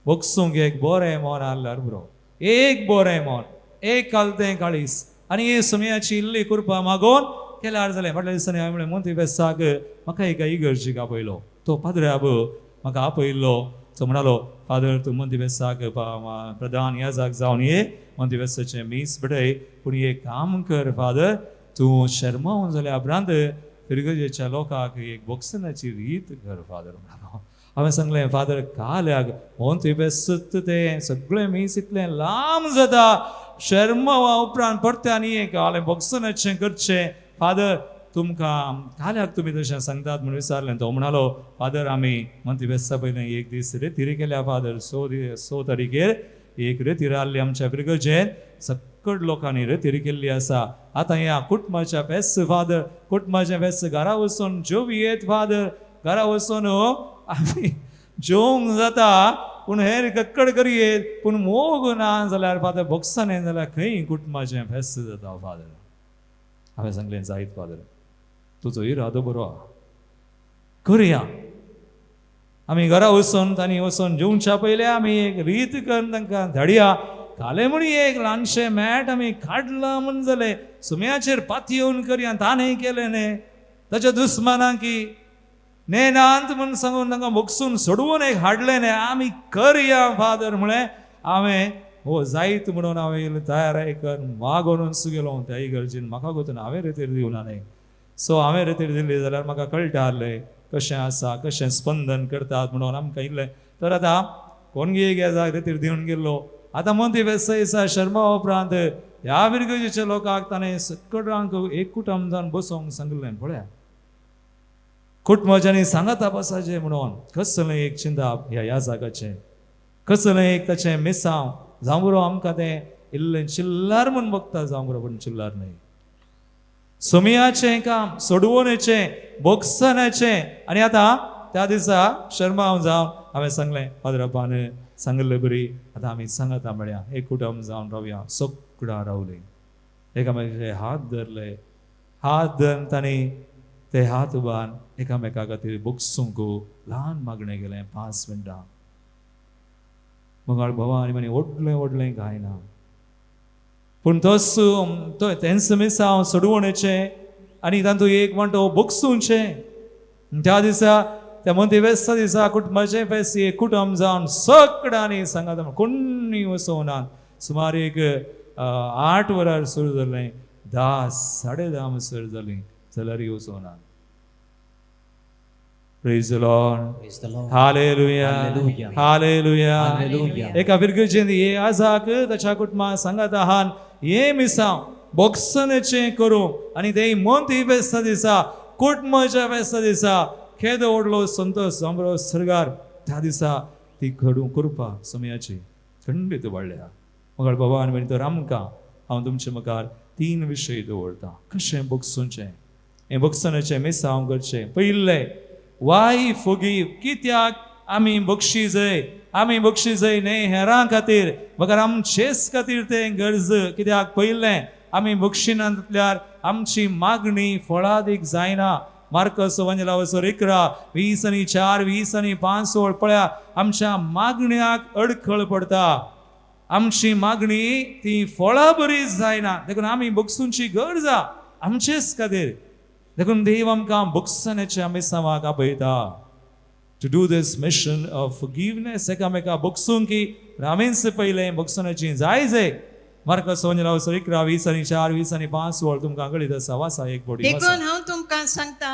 बगसूंक एक बरें मन आहल्यार बरो, एक बरें मन, एक कालतें काळीस आनी हे सुमयाची इल्ली कृपा मागोवन केल्यार जालें. फाटल्या दिसांनी हांवें म्हळें मोंती बेसाक म्हाका एका इगर्जीक आपयलो. तो पाद्रे म्हाका आपयल्लो. तो म्हणालो, फादर तूं मोंती बेसाक प्रधान याजाक जावन ये, मोंती बेसाचें मीस बडय, पूण एक काम कर फादर, तूं शर्मावन जाल्या उपरांत फिरगजेच्या लोकांक एक बोक्सनाची रीत कर फादर म्हणालो. हांवें सांगलें, फादर काल्याक मोंती बेसत तें सगळें मीस इतलें लांब जाता, शर्मावा उपरांत परतें आनी एक हांवें बोक्सनाचें करचें. फादर तुमकां काल्याक तुमी तशें सांगतात म्हूण विचारलें. तो म्हणालो, फादर आमी मोंती बेस्ता पयलें एक दीस रेतीर केल्या फादर, 6 तारखेर एक रेतीर आहली आमच्या फिरगजेर, सकट लोकांनी रेतीर केल्ली आसा. आतां ह्या कुटुंबाच्या फेस्त फादर, कुटुंबाचें फेस्त घरा वचून जेवयेत फादर, घरा वचून आमी जेवंक जाता, पूण हेर कक्कड करयेत, पूण मोग ना जाल्यार फादर बोक्सां जाल्यार खंय कुटुंबाचें फेस्त जाता फादर. हांवें सांगलें, जायत फादर, तुजो इरादो बरो आहा, करया. आमी घरा वचून तांणी वचून जेवच्या पयलें आमी एक रीत करून तांकां धाडया. काले म्हण एक ल्हानशें मॅट आमी काडलां म्हूण जालें, सुम्याचेर पातयेवन करया. ताणें केलें न्ही ताच्या दुस्मानांकी नेनांत म्हूण सांगून तांकां बगसून सोडवून एक हाडलें न्ही. आमी करया फादर म्हळें. हांवें हो जायत म्हणून हांवें तयार कर मागोवन गेलो त्या इगर्जीन. म्हाका गोतून हांवें रेतीर दिवना न्ही. सो हांवें रेतीर दिल्ली जाल्यार म्हाका कळटा आहलें कशें आसा, कशें स्पंदन करतात म्हणून आमकां इल्लें. तर आतां कोणगी गेजाक रेतीर दिवन गेल्लो. आतां मोंती बेसाय शर्मा उपरांत ह्या फिरगजेच्या लोकांक ताणें सकटांक एक कुटुंब जावन बसोवंक सांगलें. पळया कुटुंबाच्यांनी सांगाता बसाचें म्हणून कसलें एक चिंताप ह्या याजाकाचें, कसलें एक ताचें मिसांव जावं बरो. आमकां तें इल्लें चिल्लार म्हूण बघता जावंक बरो, पूण चिल्लार न्हय. सोमयाचें काम सोडवणेचें बोगसण्याचें. आनी आतां त्या दिसा शर्मा जावन हांवें सांगलें पाद्रापान सांगिल्ले बरी आतां आमी सांगता म्हळ्या एक कुटुंब जावन रावया. सगळां रावलीं, एकामेकाचे हात धरले, हात धरून तांणी ते हात उबान एकामेका खातीर बोगसूंक ल्हान मागणें केलें 5 मिनटां. मंगळ भावा आनी म्हणी व्हडलें व्हडलें कांय ना, पूण तोच तो तेंच मिसांव सोडवणेचें आनी तातूंत एक म्हणटा बोगसूंचें. त्या दिसा त्या मोंती फेस्ता दिसा कुटुंबाचें फेस्त एक कुटुंब जावन सगळ्यांनी सांगात कोणी वसोवना. सुमार एक 8 वरार सुरू जालें, 10 10:30 म्हणसर जालीं जाल्यार वसोवना. Praise the Lord. Hallelujah. Hallelujah. एका फिरगजेन हे आजाक ताच्या कुटुंबा सांगात आहान हे मिसांव बोगसणेचें करूं आनी ते मोंती फेस्ता दिसा कुटुंबाच्या फेस्ता दिसा खेद व्हडलो संतोश जांबरो सरगार त्या दिसा ती घडूं कृपा समयाची खंडीत वाडल्या. मगळ बाबा आनी तर आमकां हांव तुमचे मुखार 3 विशय दवरतां कशें बोगसूचें, हें बोगसण्याचें मिसांव करचें. पयलें, वाय फोगीव, कित्याक आमी बक्षी जाय, आमी बक्षी जाय न्हय हेरां खातीर बगर आमचेच खातीर तें गरज. कित्याक पयलें आमी बक्षिनातल्यार आमची मागणी फळादीक जायना. मार्कस वंजलावसर 11 20 आणि 4 20 आणि 5 वळ पळया, आमच्या मागण्याक अडखळ पडता, आमची मागणी ती फळां बरी जायना. देखून आमी बक्षूंची गरज आमचेच खातीर. देखून देव आमकां बक्षण्याच्या मिसांवाक आपयता to do this mission of forgiveness. एकामेका बक्षूंक की हांवेंच पयलें बक्षण्याची जाय जाय. मार्कस वंजलावसर 11 20 आणि 4 20 आणि 5 वळ तुमकां कळीत आसा. वाचा एक बोडी. देखून हांव तुमकां सांगता,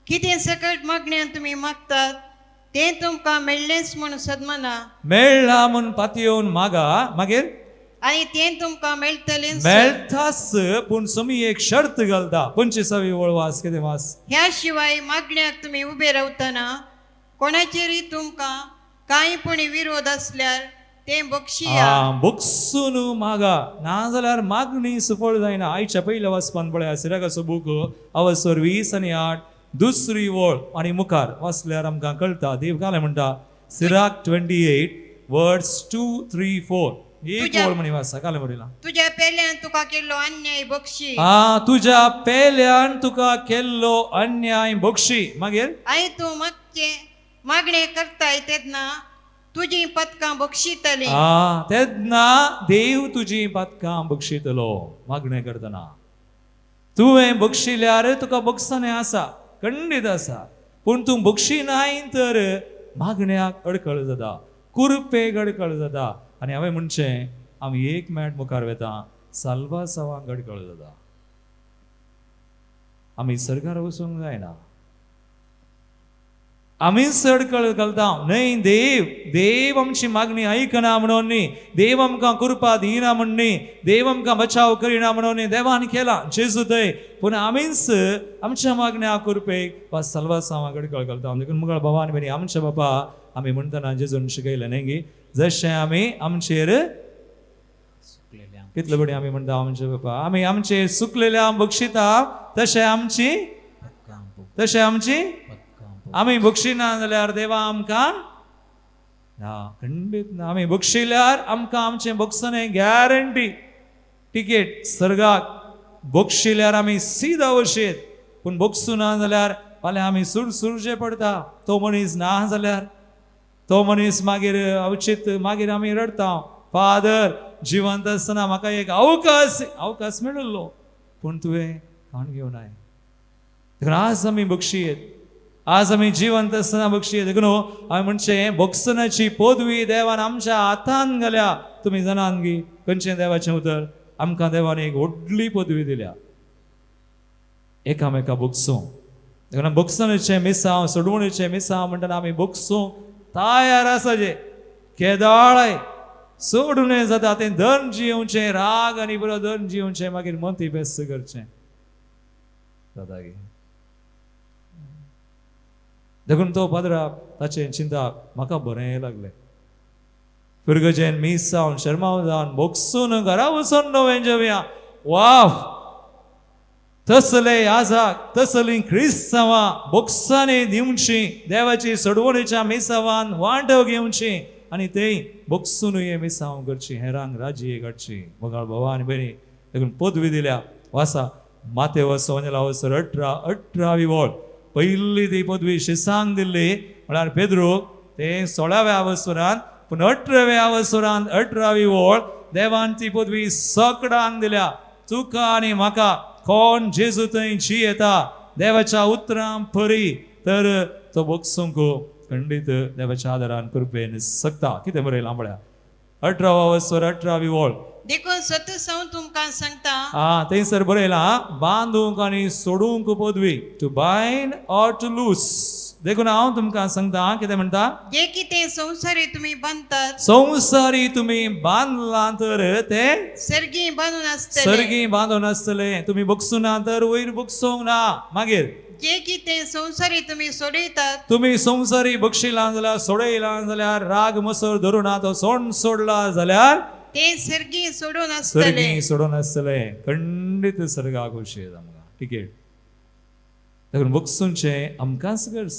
कितें सकट मागण्यान तुमी मागतात तें तुमकां मेळ्ळेंच म्हूण सदमना, मेळ्ळा म्हूण पातयेवन मागा, मागीर आनी तें तुमकां मेळटलेंच. मेळटास, पूण समी एक शर्त घालता. 25वी वळ वास, कितें वास. ह्या शिवाय मागण्याक तुमी उबे रावतना कोणाचेरय तुमकां कांय पूण विरोध आसल्यार तें बक्षिया. बक्षून मागा, नाजाल्यार मागणी सुफळ जायना. आयच्या पयल्या वाचपान पळया सिराकाचो बूक अवसर 20 आणि 8 दुसरी वळ आनी मुखार वाचल्यार आमकां कळटा देव काय म्हणटा. सिराक 28 वर्ड्स 2 3 4 एक वळ म्हणी वाचा, काय म्हणला. तुज्या पेल्यान तुका केल्लो अन्याय बक्षी. आ तुज्या पेल्यान तुका केल्लो अन्याय बक्षी, मागीर आनी तूं मागचें मागणें करताय तेन्ना तुजी पदकां बक्षितली. आ तेन्ना देव तुजी पातकां बक्षितलो. मागणें करतना तुवें बक्षिल्यार तुका बक्षणें आसा, खंडीत आसा, पूण तूं बक्षी नाय तर मागण्याक अडखळ जाता, कुरपेक अडखळ जाता. आनी हांवें म्हणचें आमी एक मेट मुखार वेता साल्वासावांक अडखळ जाता. आमी सरकार वचूंक जायना, आमीच अडखळ घालता न्हय. देव देव आमची मागणी आयकना म्हणून न्ही, देव आमकां कृपा दिना म्हण न्ही, देव आमकां बचाव करिना म्हणून न्ही. देवान केला जेजू थंय, पूण आमीच आमच्या मागण्या कृपेक वा साल्वासांवाक अडखळ घालता. देखून मुगळ बाबा आनी भयणी, आमच्या बाबा आमी म्हणटना जेजून शिकयलें न्ही गी, जशें आमी आमचेर कितले बडी आमी म्हणटा आमचे बाबा आमी आमचे सुकलेल्या बक्षिता तशें आमची तशें आमची आमी बक्षिना जाल्यार देवा आमकां ना, खंडीत ना. आमी बक्षिल्यार आमकां आमचें बक्षणें गॅरंटी टिकेट सर्गाक. बक्षिल्यार आमी सीधा वशेत, पूण बक्षू ना जाल्यार फाल्यां आमी सुरसुरचे पडटा. तो मनीस ना जाल्यार तो मनीस मागीर अवचीत मागीर आमी रडटा, फादर जिवंत आसतना म्हाका एक अवकाश अवकाश मेळिल्लो, पूण तुवें काण घेवन I. देखून आज आमी बक्षयेत, आज आमी जिवंत आसतना बक्षयेत. देखून हांवें म्हणचें बक्षणाची पदवी देवान आमच्या हातान घाल्या. तुमी जाणात गी खंयचें देवाचें उतर, आमकां देवान एक व्हडली पदवी दिल्या एकामेका बक्षूं. देखून बक्षणाचें मिसांव सोडवणीचें मिसांव म्हणटना आमी बक्षूं तयार आसा जे केदाळाय सोडून जाता तें धन जिवचें राग आनी बरो धन जिवचें, मागीर मोती बेस करचें जाता गे. देखून तो पाद्रा ताचें चिंता म्हाका बरें लागलें. फिरगजेन मीस जावन शर्माव जावन बोगसून घरा वचून नवें जेवया. वाफ तसले आजाक तसली क्रिस्तांवां बोगसांनी दिवची, देवाची सोडवणेच्या मिसावान वांटो घेवची आनी तेय बोगसून हे मिसांव करची, हेरांक राजी काडची. मोगाळ भावा आनी भयणी, देखून पदवी दिल्या. वासा माते वसो वसर 18 वळ पयली ती पदवी शिसांक दिल्ली म्हळ्यार पेद्रूक ते 16व्या अवसरान, पूण 18व्या अवसरान 18वी वळ देवान ती पदवी सकडांक दिल्या. तुका आनी म्हाका कोण जेजू थंय जियेता देवाच्या उतरां परी तर तो बगसूंक खंडीत देवाच्या आदारान कृपेन शकता. कितें बरयलां पळया 18वा वसर 18वी वळ. देखून सतूच हांव तुमकां सांगता. आं थंयसर बरयलां बांदूंक आनी सोडूंक पदवी, to bind or to loose. देखून हांव तुमकां सांगता, कितें म्हणटा, जे कितें संवसारी तुमी बांदतात, संवसारी तुमी बांदलां तर ते सर्गी बांदून आसतले, सर्गी बांदून आसतले. तुमी बगसुना तर वयर बगसूंक ना. मागीर जे कितें संवसारी तुमी सोडयतात, तुमी संवसारी बक्षिलां जाल्यार सोडयलां जाल्यार राग मसर धरून तो सोण सोडला जाल्यार ते सर्गी सोडून आसतले, सर्गी सोडून आसतले. खंडीत सर्गाक वशेत आमकां टिकेट. देखून बगसूंचें आमकांच गरज,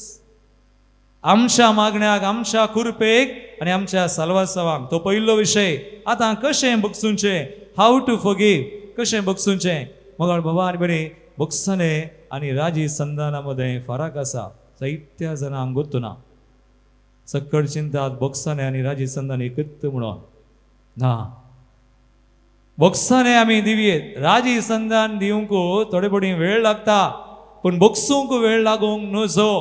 आमच्या मागण्याक, आमच्या कुरपेक आनी आमच्या साल्वासावांक. तो पयलो विशय. आतां कशें बगसूंचें, how to forgive, कशें बगसूंचें. मोगाळ बाबा आनी बरी, बगसणे आनी राजी संधाना मदें फरक आसा. जायत्या जाणांक गोत्तुना सक्कड चिंतात बगसणे आनी राजी संधान एकत म्हणून ना. बगसणे आमी दिवयेत, राजी संधान दिवंक थोडे पटी वेळ लागता, पूण बगसूंक वेळ लागूंक नजो.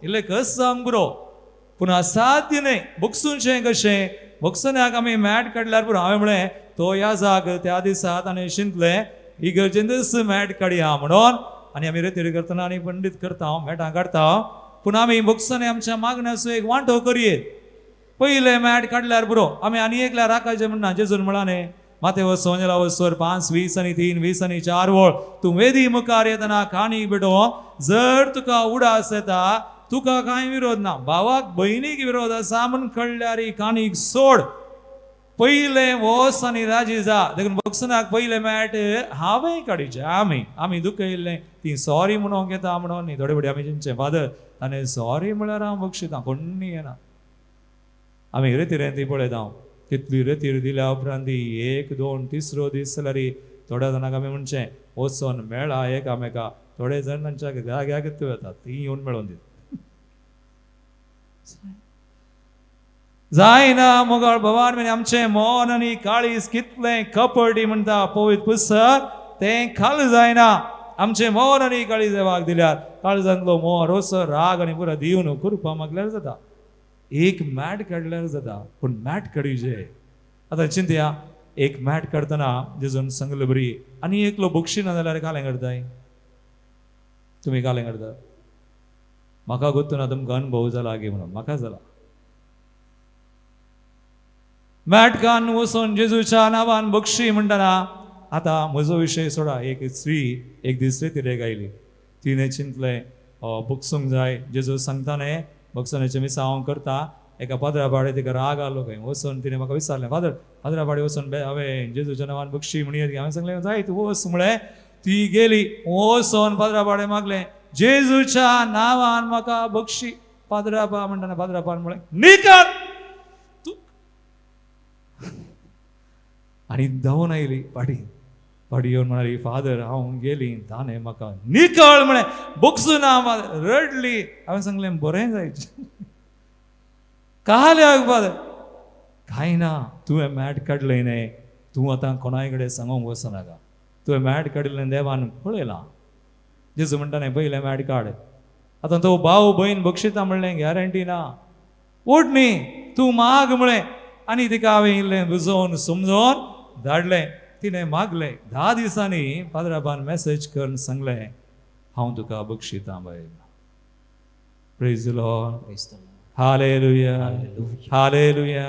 इल्लें कस जावंक पुरो, पूण असाध्य न्हय. बगसूंचें कशें, बगसण्याक आमी मॅट काडल्यार पुरो. हांवें म्हळें तो ह्या जाग त्या दिसा ताणें शिंतलें इगर्जेंतच मॅट काडया म्हणून, आनी आमी रेतीर करतना आनी पंडीत करता मॅटां काडता, पूण आमी बगसणे आमच्या मागण्याचो एक वांटो करयेत. पयलें मॅट काडल्यार पुरो. आमी आनी एकल्या राखाचें म्हणना. जेजून म्हळां न्ही माते वसो वसर 5 20 आनी 3 20 आनी 4 वळ, तूं वेदी मुखार येतना काणी बेटो जर तुका उडास येता, तुका कांय विरोध ना, भावाक भयणीक विरोध आसा म्हूण कळ्ळ्यार ही काणीक सोड, पयलें वोस आनी राजी जा. देखून बगसनाक पयलें मॅट हांवें काडीचें. आमी आमी दुखयल्लें ती सॉरी म्हणूंक येता म्हणून न्ही. थोडे फुडें आमी चिंतचें फादर ताणें सॉरी म्हळ्यार हांव बक्षितां, कोण्णी येना. आमी रेतीर ती पळयता हांव तितली रेतीर दिल्या उपरांत ती 1 2 तिसरो दीस जाल्यार थोड्या जाणांक आमी म्हणचें वचोन मेळा एकामेका. थोडे जाण तांच्या जाग्याक वतात, ती येवन मेळोन दिता. जायना मोगाळ भवान म्हणजे आमचें मन आनी काळीज कितलें कपटी म्हणटा पवित्र पुस्तक, तें खाल जायना. आमचें मन आनी काळीज देवाक दिल्यार काळजांतलो मोर रोसो राग आनी पुरो दिवन कुरपा मागल्यार जाता. एक मॅट काडल्यार जाता, पूण मॅट काडीचे. आतां चिंतया, एक मॅट काडटना जेजून सांगले बरी आनी एकलो बक्षिना जाल्यार कालें काडताय. तुमी कालें काडतात? म्हाका गोत्तू ना तुमकां अनुभव जाला गी म्हणून, म्हाका जाला. मॅटकान वचून जेजूच्या नांवान बक्षी म्हणटना आतां म्हजो विशय सोडा. एक स्त्री एक दीस रेतीरेक आयली, तिणें चिंतलें बक्षूंक जाय. जेजू सांगता न्ही बक्षण्याचें मिसांव हांव करता. एका पाद्रा पाडे तिका राग आलो खंय, वचून तिणें म्हाका विचारलें, फादर पाद्रा पाडे वचून हांवें जेजूच्या नांवान बक्षी म्हणयेत. हांवें सांगलें जाय तूं वच म्हळें. ती गेली, वचोन पाद्रा पाडे मागलें जेजूच्या नांवान म्हाका बक्षी. पाद्रापा म्हणटना पाद्रापान म्हळें निकल तूं, आनी धांवून आयली पाटी. पाटी येवन म्हणाली फादर हांव गेली, ताणें म्हाका निकळ म्हळें, बक्षू ना. रडली. हांवें सांगलें बरें जायचें काल्याक फादर कांय ना, तुवें मॅट काडलें न्ही, तूं आतां कोणाय कडेन सांगूंक वचनाका. तुवें मॅट काडिल्लें देवान पळयलां. जेजू म्हणटा न्ही पयलें मॅट काड. आतां तो भाव भयण बक्षिता म्हणलें गॅरंटी ना. उठ न्ही तूं माग म्हळें. आनी तिका हांवें इल्लें बुजोवन समजोवन धाडलें. तिणें मागलें. 10 दिसांनी पाद्राबान मॅसेज करून सांगलें हांव तुका बक्षितां बाय. Praise the Lord. Hallelujah, hallelujah.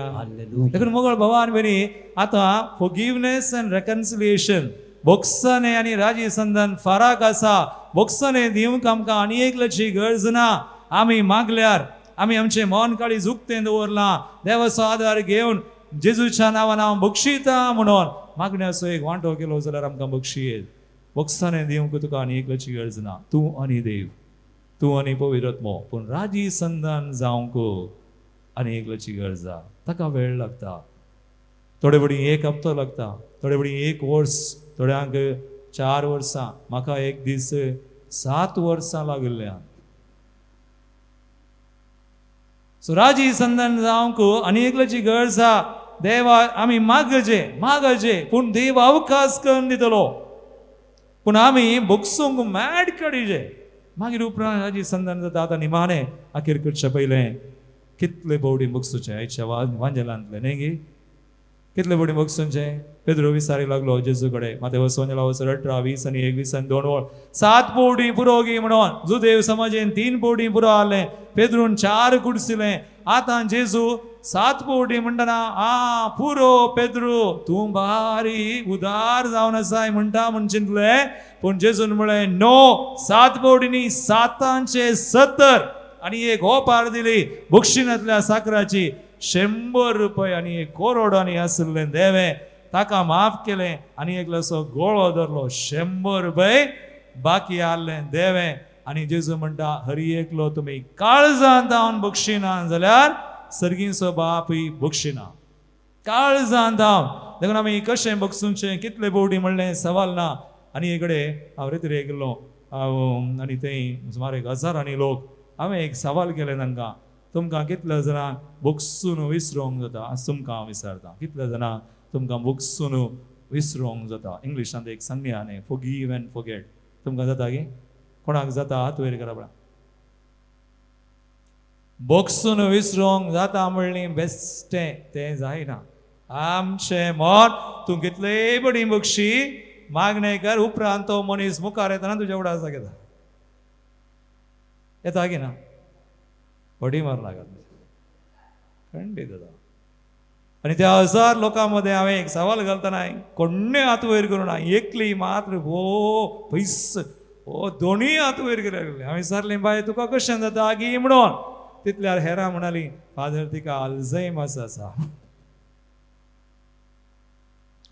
देखून मोगळ भवान भयणी, आतां फॉरगिवनेस अँड रेकन्सिलिएशन, बक्षणे आनी राजी संधान फरक आसा. बक्षणे दिवंक आमकां आनी एकल्याची गरज ना. आमी मागल्यार आमी आमचें मन काळीज उक्तें दवरलां, देवाचो आदार घेवन जेजूच्या नांवान हांव बक्षिता म्हणून मागण्याचो एक वांटो केलो जाल्यार आमकां बक्षी येत. बक्षाने दिवंक तुका आनी एकल्याची गरज ना, तूं आनी देव, तूं आनी पवित्र आत्मो. पूण राजी संदान जावंक आनी एकल्याची गरज आसा. ताका वेळ लागता, थोडे फावटी एक हप्तो लागता, थोडे फावटी एक वर्स, थोड्यांक 4 वर्सां, म्हाका एक दीस 7 वर्सां लागिल्ल्यान. सो राजी संदान जावंक आनी एकल्याची गरज आसा. देवा आमी मागजे मागजे, पूण देव अवकाश करून दितलो, पूण आमी बगसूंक मॅड काडिजे. मागीर उपरांत राजी संदान जाता. आतां निमाणें अखेर करचें पयलें कितले फावटी बगसुचें आयच्या वांजेलांतलें न्ही गी, कितले फावटी बगसूचें. पेद्रो विसारी लागलो जेजू कडेन, मातेवस वांजेला वचर 18 20 आनी 21 आनी 2 वळ 7 फावटी पुरो गी म्हणून. जुदेव समाजेन 3 फावटी पुरो आहलें, पेद्रून 4 कुडसिलें. आतां जेजू 7 फावटी म्हणटना आ पुरो पेद्रू, तूं बारी उदार जावन आसाय म्हणटा म्हूण चिंतलें, पूण जेजून म्हळें नो, 7 फावटी न्ही, 7 70 आनी एक ओपार दिली बक्षिणांतल्या साकराची. 100 रुपये आनी 1 करोड आनी आशिल्लें देवें ताका माफ केलें आनी एकलोसो गोळो धरलो. 100 रुपये बाकी आहलें देवें. आनी जेजू म्हणटा हरी एकलो तुमी काळजान धांवन बक्षिना जाल्यार सर्गींचो बापूय बक्षिना. काळजान धांवन. देखून आमी कशें बक्षुचें कितले फावटी म्हणलें सवाल ना. आनी इकडे हांव रेतिरे गेल्लो हांव आनी थंय सुमार 1000 लोक. हांवें एक सवाल केलें तांकां, तुमकां कितले जाणां बक्षून विसरूंक जाता? आज तुमकां हांव विचारता, कितले जाणां तुमकां बक्षून विसरूंक जाता? इंग्लिशांत एक संज्ञा न्ही, फॉरगीव एंड फॉरगेट. तुमकां जाता की? कोणाक जाता हात वयर करा पळय. बक्षून विसरूंक जाता म्हणली बेस्टें तें जायना. आमचें मन तूं कितलेय बडी बक्षी मागणें कर, उपरांत तो मनीस मुखार येतना तुज्या उडास घेता. येता की ना? बडी मार लागत खंडीत जाता. आनी त्या 1000 लोकां मदें हांवें एक सवाल घालतना कोण्णें हात वयर करूं ना, एकली मात्र हो पयस हो दोनूय हात वयर केले लागले. हांवें विचारलें बाय तुका कशें जाता गी म्हणून. तितल्यार हेरां म्हणाली फादर तिका अल्झायमर्स आसा,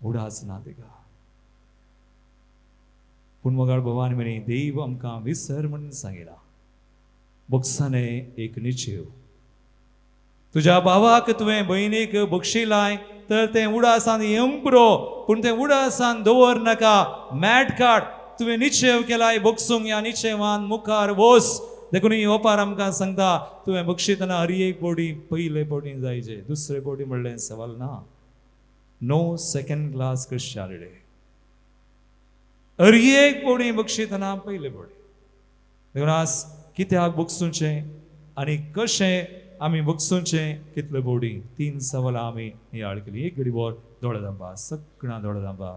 उडास ना तिका. पूण मोगाळ भोवान म्हणी देव आमकां विसर म्हणून सांगिला. बक्षाने एक निचेव, तुज्या भावाक तुवें भयणीक बक्षिलाय तर तें उडासान येवंक पुरो, पूण तें उडासान दवर नाका. मॅट काड, तुवें निचेव केलाय बक्षूंक, ह्या निचेवान मुखार वोस. देखून ही ओपार आमकां सांगता तुवें बक्षितना हर एक फावटी पयले फावटी जायचे, दुसरे फावटी म्हणलें सवाल ना. No second class Christianity. हर एक फावटी बक्षितना पयले फावटी. देखून आज कित्याक बक्षुचें आनी कशें आमी बक्षुचें कितले फावटी, 3 सवालां आमी नियाळ केली. एक घडी भर दोळे धांपा, सगळ्यां दोळे धांपा.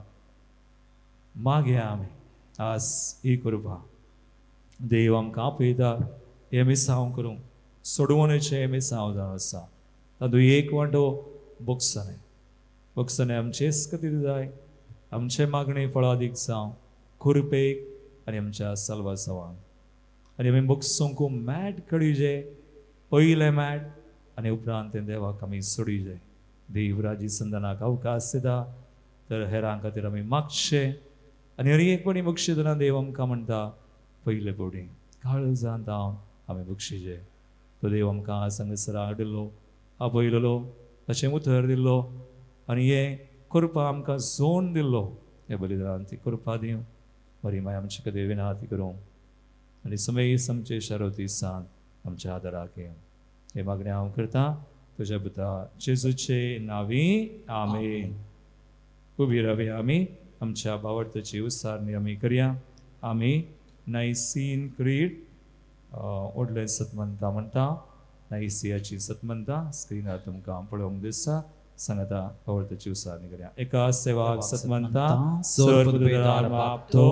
मागया आमी आज ही कृपा देव आमकां आपयता हें मिसांव करूंक, सोडवणेचें हें मिसांव जावन आसा. तातूंत एक वांटो बक्षाने, बक्षाने आमचेच खातीर जाय, आमचे मागणे फळादीक जावं कृपेक आनी आमच्या साल्वासावांक. आनी आमी बक्षूंक मॅट कडीजे, पयलें मॅट आनी उपरांत तें देवाक आमी सोडीजे. देव राजी संदानाक अवकाश दिता तर हेरां खातीर आमी मागचें. आनी हर एक फावटी बक्षितना देव आमकां म्हणटा पयले फावटी काळजांत हांव आमी बक्षिजे. तो देव आमकां आज हांगासर हाडिल्लो, आपयलेलो, ताचें उतर दिल्लो आनी हें कृपा आमकां जोन दिल्लो. ह्या बलिदानान ती कृपा दिवं, बरी माय आमचे खातीर विनाती करूं आनी समेस आमचे शारोती सांत आमच्या आदाराक येवं. हे मागणें हांव करतां तुज्या पुता जेजूचे नांवी, आमेन. उबी रावया आमी, आमच्या भावार्थाची उच्चारणी आमी करया. आमी नायसीन क्रीड व्हडलें सतमंता म्हणटा, नायसियाची सतमंता स्क्रिनार तुमकां पळोवंक दिसता. सांगाता भावार्थाची उच्चारणी करया. एका सेवाक सतमंता सर पदवेदार बाप तो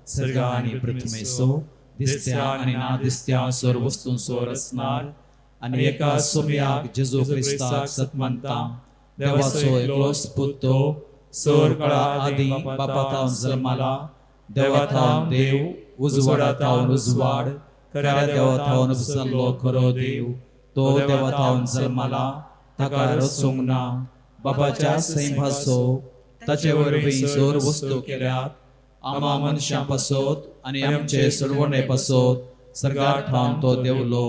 सर्ग आनी पृथ्वीचो दिसत्या आनी ना दिसत्या सर्व वस्तूंचो रचणार आनी एका सोम्याक जेजू क्रिस्ताक सतमंता देवाचो एकलोच पूत तो सर काळा आदीं बापा जल्माला, देवा थावन देव, उजवाडा थावन उजवाड, खऱ्या देवा थावन उपजल्लो खरो देव, तो देवा थावन जल्माला, ताका रचूंक ना, बाबाच्या सैंभासो ताचे वरवीं जोर वस्तू केल्यात आमा मनशां पासत आनी आमचे सोडवणे पासत सर्गार ठावन तो देवलो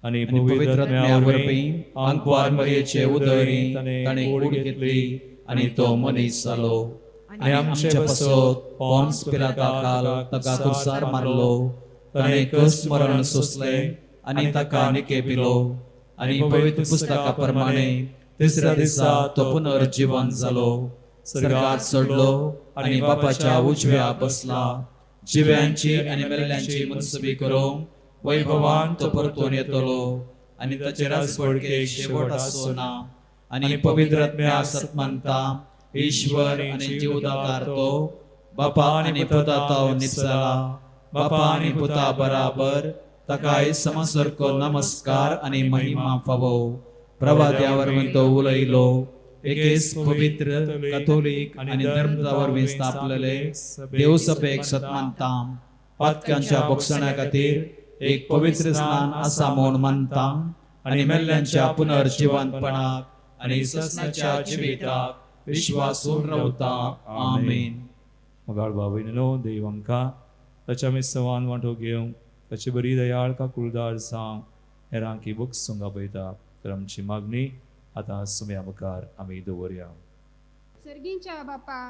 आनी पवित्र आत्म्या वरवीं आंकवार मरयेचे उदरी ताणें कूड घेतली आनी तो मनीस जालो आनी आमचे पासत पोन्स पिलाता खाल ताका कुर्सार मारलो ताणें कश्ट मरण सोंसलें आनी ताका निके पिलो आनी पवित्र पुस्तका प्रमाणे तिसऱ्या दिसा तो पुनर्जिवन जालो सर्गात चडलो आनी बापाच्या उजव्या बसला जिव्यांची आनी मेल्ल्यांची मनसुबी करूंक वैभवान तो परतून येतलो आनी ताचे राजवडकेक शेवट आसचो ना आनी पवित्र आत्म्याक सत्मानता ईश्वर आनी जीवदातार तो बापा आनी पुता तो निपसला बापा आनी पुता बराबर ताकाय समसारको नमस्कार आनी महिमा फावो प्रवाद्या वरवीं तो उलयलो एकेच पवित्र कथोलीक आनी धर्मदा वरवीं स्थापलेले देवसभेक सत्मानता पातक्यांच्या बोगसण्या खातीर एक पवित्र स्नान आसा म्हूण मानता आनी मेल्ल्यांच्या पुनर्जिवंतपणाक आनी ससनाच्या जिविताक विश्वासून रावता. आमेन. मोगाळ भाव भयणीनो, देव आमकां ताच्या मिसवान वांटो घेवंक ताची बरी दयाळ काकुळदार जावं हेरांकी भोगसूंक आपयता. तर आमची मागणी आतां सुम्या मुखार आमी दवरया. सर्गींच्या बापा,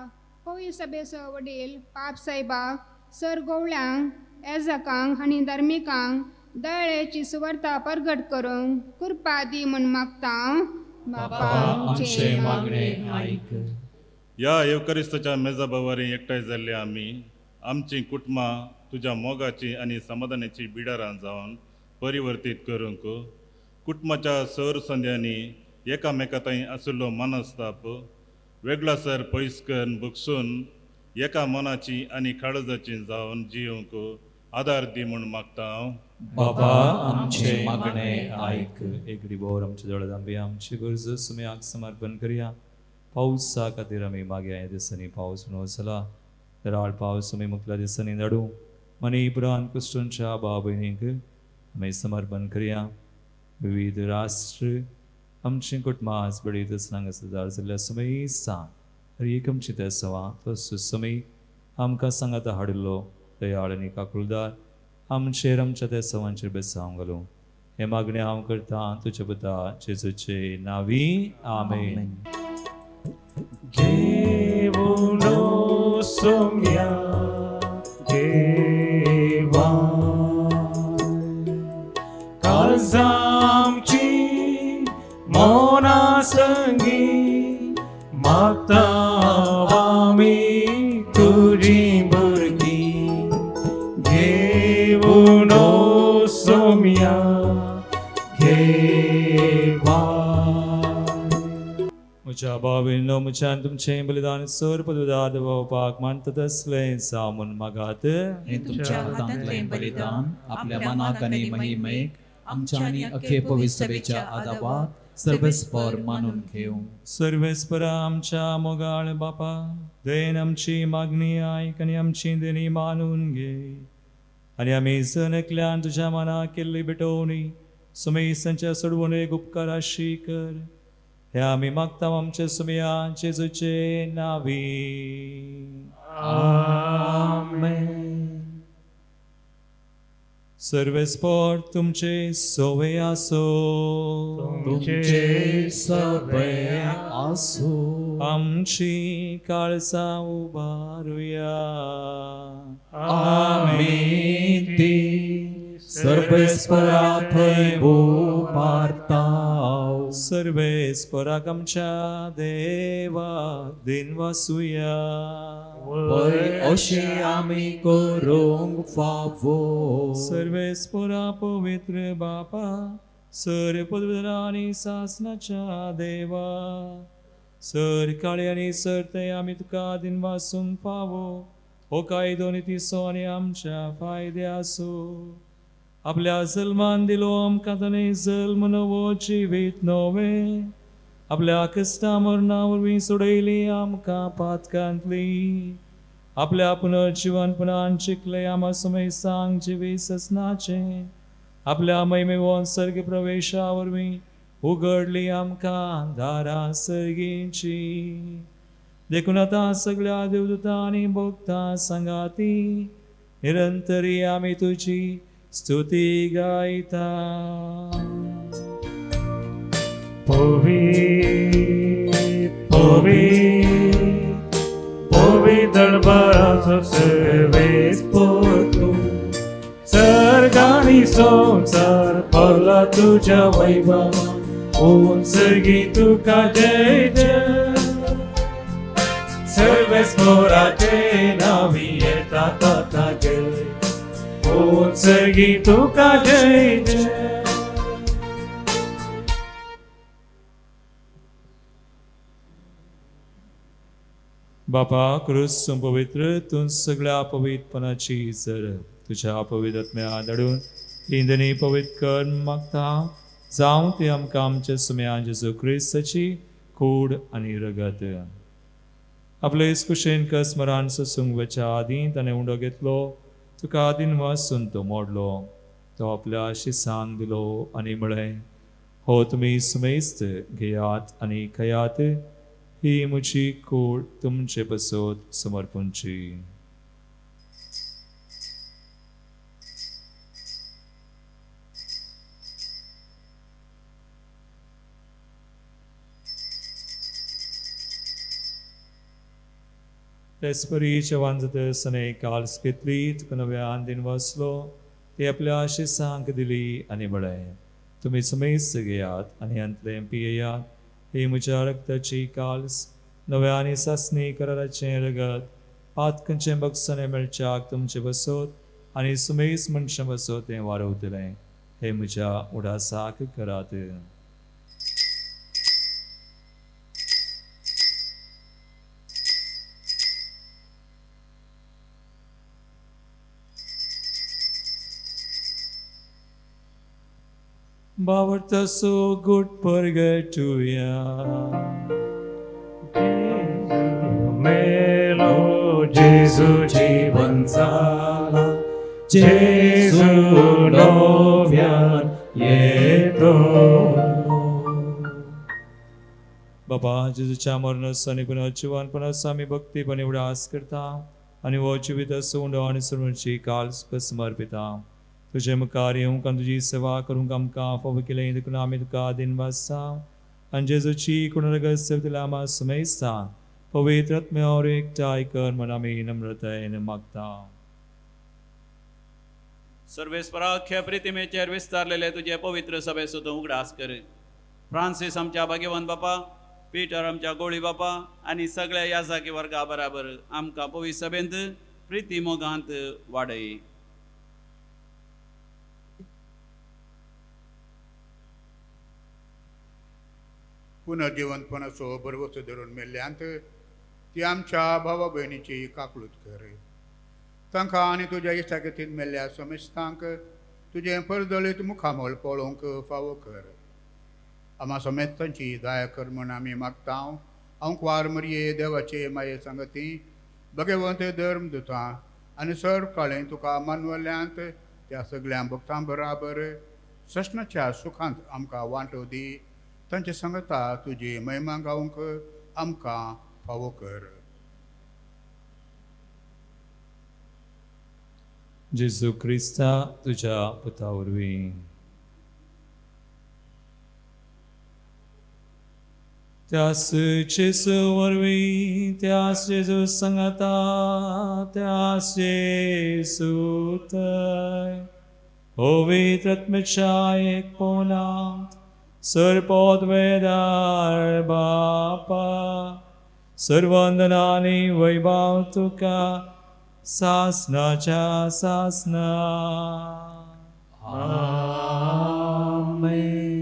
पवित्र सभेचो वडील पाप साहेबा, सर गोवळ्यांक, एजकांक आनी धार्मिकांक दयाळेची सुवार्ता परगट करूंक कृपा दी म्हूण मागता. बापा, आमचे मागणे आयक. ह्या येवकरिस्ताच्या मेजा बावारी एकठांय जाल्ले आमी आमचीं कुटुंबां तुज्या मोगाची आनी समाधानाची बिडारां जावन परिवर्तीत करूंक, कुटुंबाच्या सर संद्यांनी एकामेका थंय आशिल्लो मनस्ताप वेगळासर पयस करून भोगसून एका मनाची आनी काळजाची जावन जियोंक आदार दी म्हूण मागता हांव. बाबा, आमचे मागणे आयक. एक रिबोर आमच्या दोळे आमी आमची गरज सुम्याक समर्पण करया. पावसा खातीर आमी मागया. ह्या दिसांनी पावस म्हणून वचला दराळ पावस आमी मुखल्या दिसांनी धाडूं. मनी उपरांत क्रिस्टूंच्या भाव भयणींक आमी समर्पण करया. विविध राष्ट्र, आमची कुटुंबां बडी हांगा सदार जाल्ल्या समय सांग हर एक आमची ते सवा तसो समय आमकां सांगाता हाडिल्लो दयाळ आनी काकुळदार आमचेर आमच्या त्या सवांचेर बेसांव घालूं. हे मागणें हांव करता तुज्या पुता जेजूचे नावी. आमेन. घेऊनो सोम्या देवा, काळजामची मना संगी मागता आमी तुजी भुरगीं. घेऊनो सोम्या देवा. म्हज्या भाव भयणीनो, म्हज्यान तुमचें बलिदान सर पदुदार बापाक मानता तसलें जावं म्हूण मागात. हे तुमच्या हातांतलें बलिदान आपल्या मनाक आनी महिमेक आमच्या आनी अखे पवित्र सभेच्या आदाबात सर्वेस्पर मानून घेवं. सर्वेस्परा आमच्या मोगाळ बापा, दयेन आमची मागणी आयक आनी आमची देणी मानून घे आनी आमी जण एकल्यान तुज्या मनाक केल्ली भेटवणी सुमेसांच्या सोडवून एक उपकाराशी कर. हे आमी मागता आमच्या सुमया जेजूचे नावी. आमेन. सर्वेस्पर तुमचे सोवे आसो. तुमचे सवे आसो. आमची काळजां उबारुया. आमी ती सर्वेस्परा थंय उबारता. सर्वेस्पराक आमच्या देवा दिनवासुया. पय अशें आमी करूंक फावो. सर्वेस्परा पवित्र बापा, सर पदवीधर आनी सासनाच्या देवा, सर काळे आनी सर ते आमी तुका दिनवासूंक फावो. हो कायदो नितीचो आनी आमच्या फायद्याचो. आपल्या जल्मान दिलो आमकां ताणें जल्म नवो जिवीत नवें. आपल्या क्रिस्ता मरणा वरवीं सोडयली आमकां पातकांतली. आपल्या पुनर्जिवनपणान जिखले आमा समय सांग जिवीत ससनाचें. आपल्या महिमेवन सर्ग प्रवेशा वरवीं उगडली आमकां दारां सर्गींची. देखून आतां सगळ्या देवदूतां आनी भक्तां सांगाती निरंतरी आमी तुजी स्तुती गायता. पवित्र पवित्र पवित्र दळबाराचो सर्वेस्पोर तूं, सर्ग आनी संवसार भरला तुज्या वैभवान, उंचगी तुका जय जय. सर्वेस्पोराचे नावी येता ताता जय, उंचगी तुका जय जय. बापा क्रूस पवित्र तूं सगळ्या पवित्रपणाची जर तुज्या पवित्र आत्म्या धाडून इंदनी पवित्र कर मागता, जावं ती आमकां आमच्या सुम्या जेजू क्रिस्ताची कूड आनी रगत. आपले कुशेन कस्मरान सोसूंक वच्या आदीं ताणें उंडो घेतलो, तुका आदीन वासून तो मोडलो, तो आपल्या शिसांक दिलो आनी म्हळें, हो तुमी सुमेस्त घेयात आनी खयात, ही म्हजी कूड तुमचे पसत समर्पणची. तेचपरी जेवण जाता आसतना काल्स घेतली, तुका नव्यान दिन वाचलो, ती आपल्या शिसांक दिली आनी म्हळें, तुमी सुमेस्त घेयात आनी हांतलें पियेयात, ही म्हज्या रक्ताची काल्स, नव्या आनी सासणी कराराचें रगत, पातकांचें बक्षाणें मेळच्याक तुमचें बसत आनी सुमेस मनशां बसत तें वारवतलें, हें म्हज्या उडासाक करात. बावडता सो गुड परगटुया. मेलो जेजू जीवन जाला, जेजू नव्यान येतो. बाबा जेजूच्या मरणाचो आनी पुनर्जिवनपणाचो आमी भक्तीपणे उडास करता आनी हो जिवीत उंडो आनी सर्वांची काल समर्पिता. तुजे मुखार येवंक आनी तुजी सेवा करूंक आमकां फावो केलें देखून आमी तुका दिनवासा आनी जेजूची कुणरगत सेवतल्या आमा सुमेस्ता पवित्र आत्म्यावर एकठांय कर म्हण आमी नम्रतायेन मागता. सर्वेस्पराख्य प्रितिमेचेर विस्तारलेले तुजे पवित्र सभेचो तूं उगडास कर. फ्रांसीस आमच्या भाग्यवंत बापा, पीटर आमच्या गोळी बापा आनी सगळ्या याजाकी वर्गा बराबर आमकां पवित्र सभेंत प्रिती मोगांत वाडय. पुनर्जिवंतपणाचो भरवसो धरून मेल्ल्यांत ती आमच्या भावा भयणीची काकळूत कर. तांकां आनी तुज्या इश्टागतीन मेल्ल्या समेस्तांक तुजें परजळीत मुखामळ पळोवंक फावो कर. आमा समेस्तांची दया कर म्हण आमी मागता. हांव कुवार मरये देवाचे माये सांगती भगवंत धर्म दुता आनी सर काळें तुका मानवल्यांत त्या सगळ्या भक्तां बराबर सस्नाच्या सुखांत आमकां वांटो दी. तांचे सांगता तुजी महिमा गावंक आमकां फावो कर. जेजू क्रिस्ता तुज्या पुता वरवीं. त्यास जेजू वरवीं, त्यास जेजू सांगता, त्यास जेजू थंय पवित्र आत्म्याच्या एकपणांत सर्वपदवेदार बापा सर्वंदनानी वैभव तुका सासनाच्या सासना. आमेन.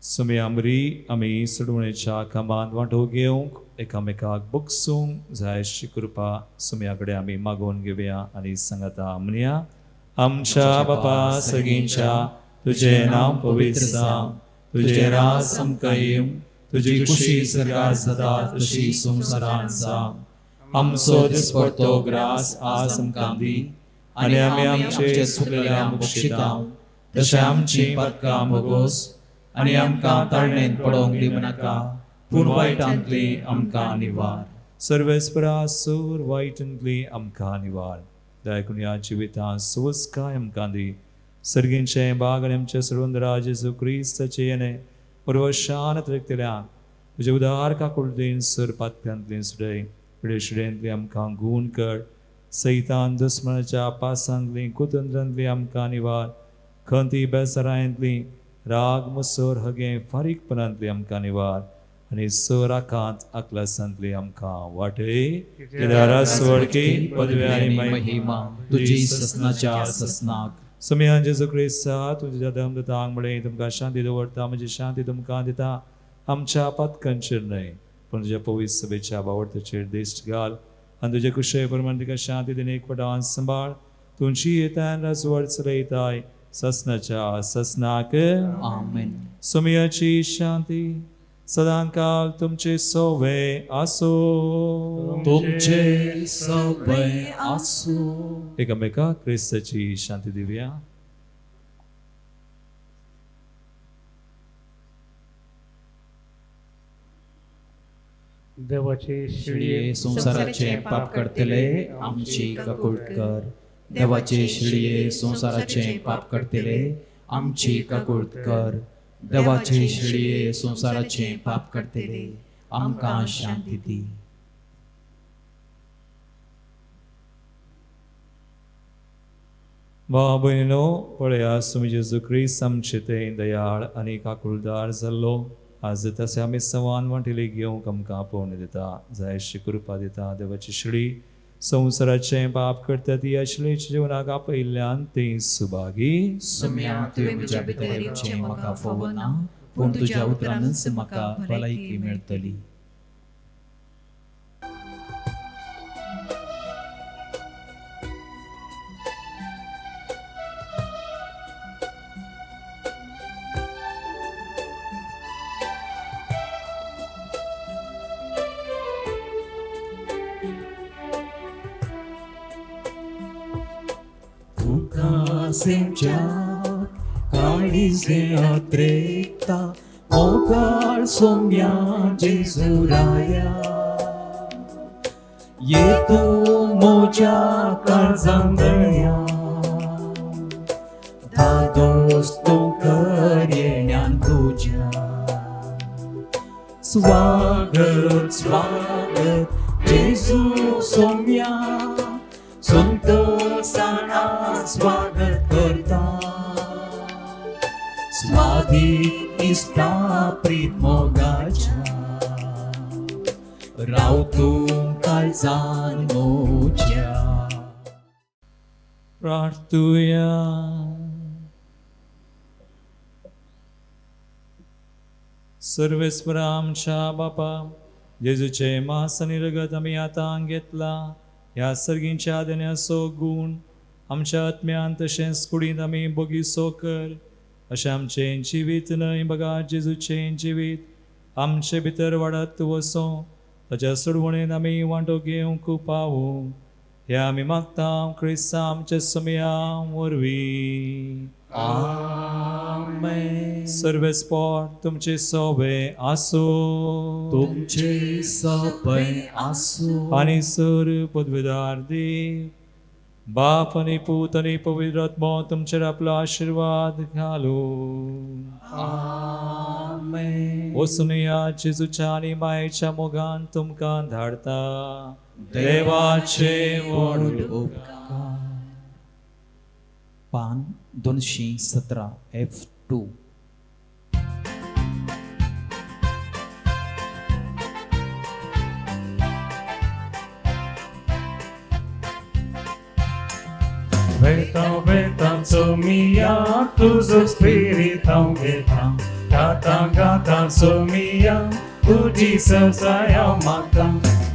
सुमी आमरी आमी सोडवणेच्या कामांत वांटो घेवंक एकामेकाक बगसूंक जाय अशी कृपा सुम्या कडेन आमी मागोवन घेवया आनी सांगाता म्हणया. आमच्या बापा सगळींच्या तुजें नांव पवित्र जावं, तुजें राज आमकां येवं, तुजी खुशी सर्गात जाता तशी संवसारांत जावं. आमचो दिसपडतो ग्रास आज आमकां दी आनी आमी आमचे चुकलेल्या बक्षिता तशें आमची पातकां भोगोस आनी आमकां ताळणेंत पडोवंक दिवं नाका पूण वायटांतली आमकां निवार. सर्वेस्परा सूर वायटांतली आमकां निवार. दयाकून ह्या जिवितांत सुवस्काय आमकां दी. सर्गींचे बाग आनी आमच्या सर्वंदरा जेजू क्रिस्ताचे येणे पर्वशान त्रेकतल्या तुजे उदार काकुळटेन सर पातप्यांतली सुडय पिडेशिडेंतली आमकां गूण कर. सैतान दुस्मनाच्या पासांतली कुतंत्रांतली आमकां निवार. खंती बेसरांतली राग मुसर हगे फारीकपणांतली आमकां निवार आनी सर आकांत आकलासांतली आमकां वाटय. वडकी पदवी आनी महिमा तुजी ससनाच्या ससनाक. समियान जेजू क्रिस्ता तुज्या दमदतांक म्हळें तुमकां शांती दवरता म्हजी शांती तुमकां दिता. आमच्या पातकांचेर न्हय पूण तुज्या पवित्र सभेच्या बावडताचेर दिश्ट घाल आनी तुजे कुशे प्रमाण तिका शांती दिवन एकवटान सांबाळ. तुमची येतान राजवट चलयताय ससनाच्या ससनाक. आमेन. समियाची शांती सदांकाल तुमचे सोवे आसो. तुमचे सोवे आसो. एकामेका क्रिस्ताची शांती दिवया. देवाचे शिळये संवसाराचे पाप करतले आमची काकूट कर. देवाचे शिळये संवसाराचे पाप करतले आमची काकूट कर. देवाचे शिळये संवसाराचे पाप करतले आमकां शांती दी. भाव भयणीनो पळया सुमी जेजू क्रिस्त आमचे ते दयाळ आनी काकुळदार जाल्लो आज तशें आमी सवान वांटिली घेवंक आमकां आपोवणी दिता. जायशी कृपा दिता. देवाची शिळी संवसाराचें पाप करता ती आशिल्ली जिवनाक आपयिल्ल्यान ती सुभागी. सुम्या तुवें म्हज्या भितर येवचें म्हाका फावना पूण तुज्या उतरानच म्हाका भलायकी मेळटली. काळीजे आत्रेता मोगाळ सोम्या जेजुराया ये तूं म्हज्या काळजान दया धादोस तूं कर येण्यान तुज्या. स्वागत स्वागत जेजू सोम्या संतोषाना स्वागत करता. स्वाधीन इश्टा प्रीत मोगाच्या राव तूं काळजान म्हज्या. प्रार्थुया. सर्वेस्परा आमच्या बापा जेजूचे मास आनी रगत आमी आतां घेतला ह्या सर्गींच्या देण्याचो गूण आमच्या आत्म्यान तशेंच कुडींत आमी बोगीसो कर. अशें आमचें जिवीत न्हय बगा जेजूचें जिवीत आमचे भितर वाडत वसो ताच्या सोडवणेन आमी वांटो घेवंक पावूं. ह्या आमी मागता क्रिस्ता आमच्या समया वरवीं. आमेन. सर्वेस्पोट तुमचे सोबे आसो. तुमचे सोबे आसो. आनी सर पदवेदार देव बाप आनी पूत आनी पवित्र आत्मो तुमचेर आपलो आशिर्वाद घालू. आमेन. वचून जेजूच्या आनी मायेच्या मोगान तुमकां धाडता. देवाचे व्हड उपकार. पान 217 F2. वेता वेता सोमिया तुजो स्पिरीत हांव घेता. गाता गाता सोमिया तुजी सहसाय हांव मागता.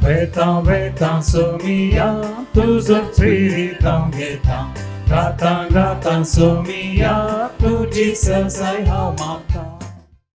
वेता वेता सोमिया तुजो स्पिरीत हांव घेता. गाता गाता सोमिया तुजी सहसाय हांव मागता.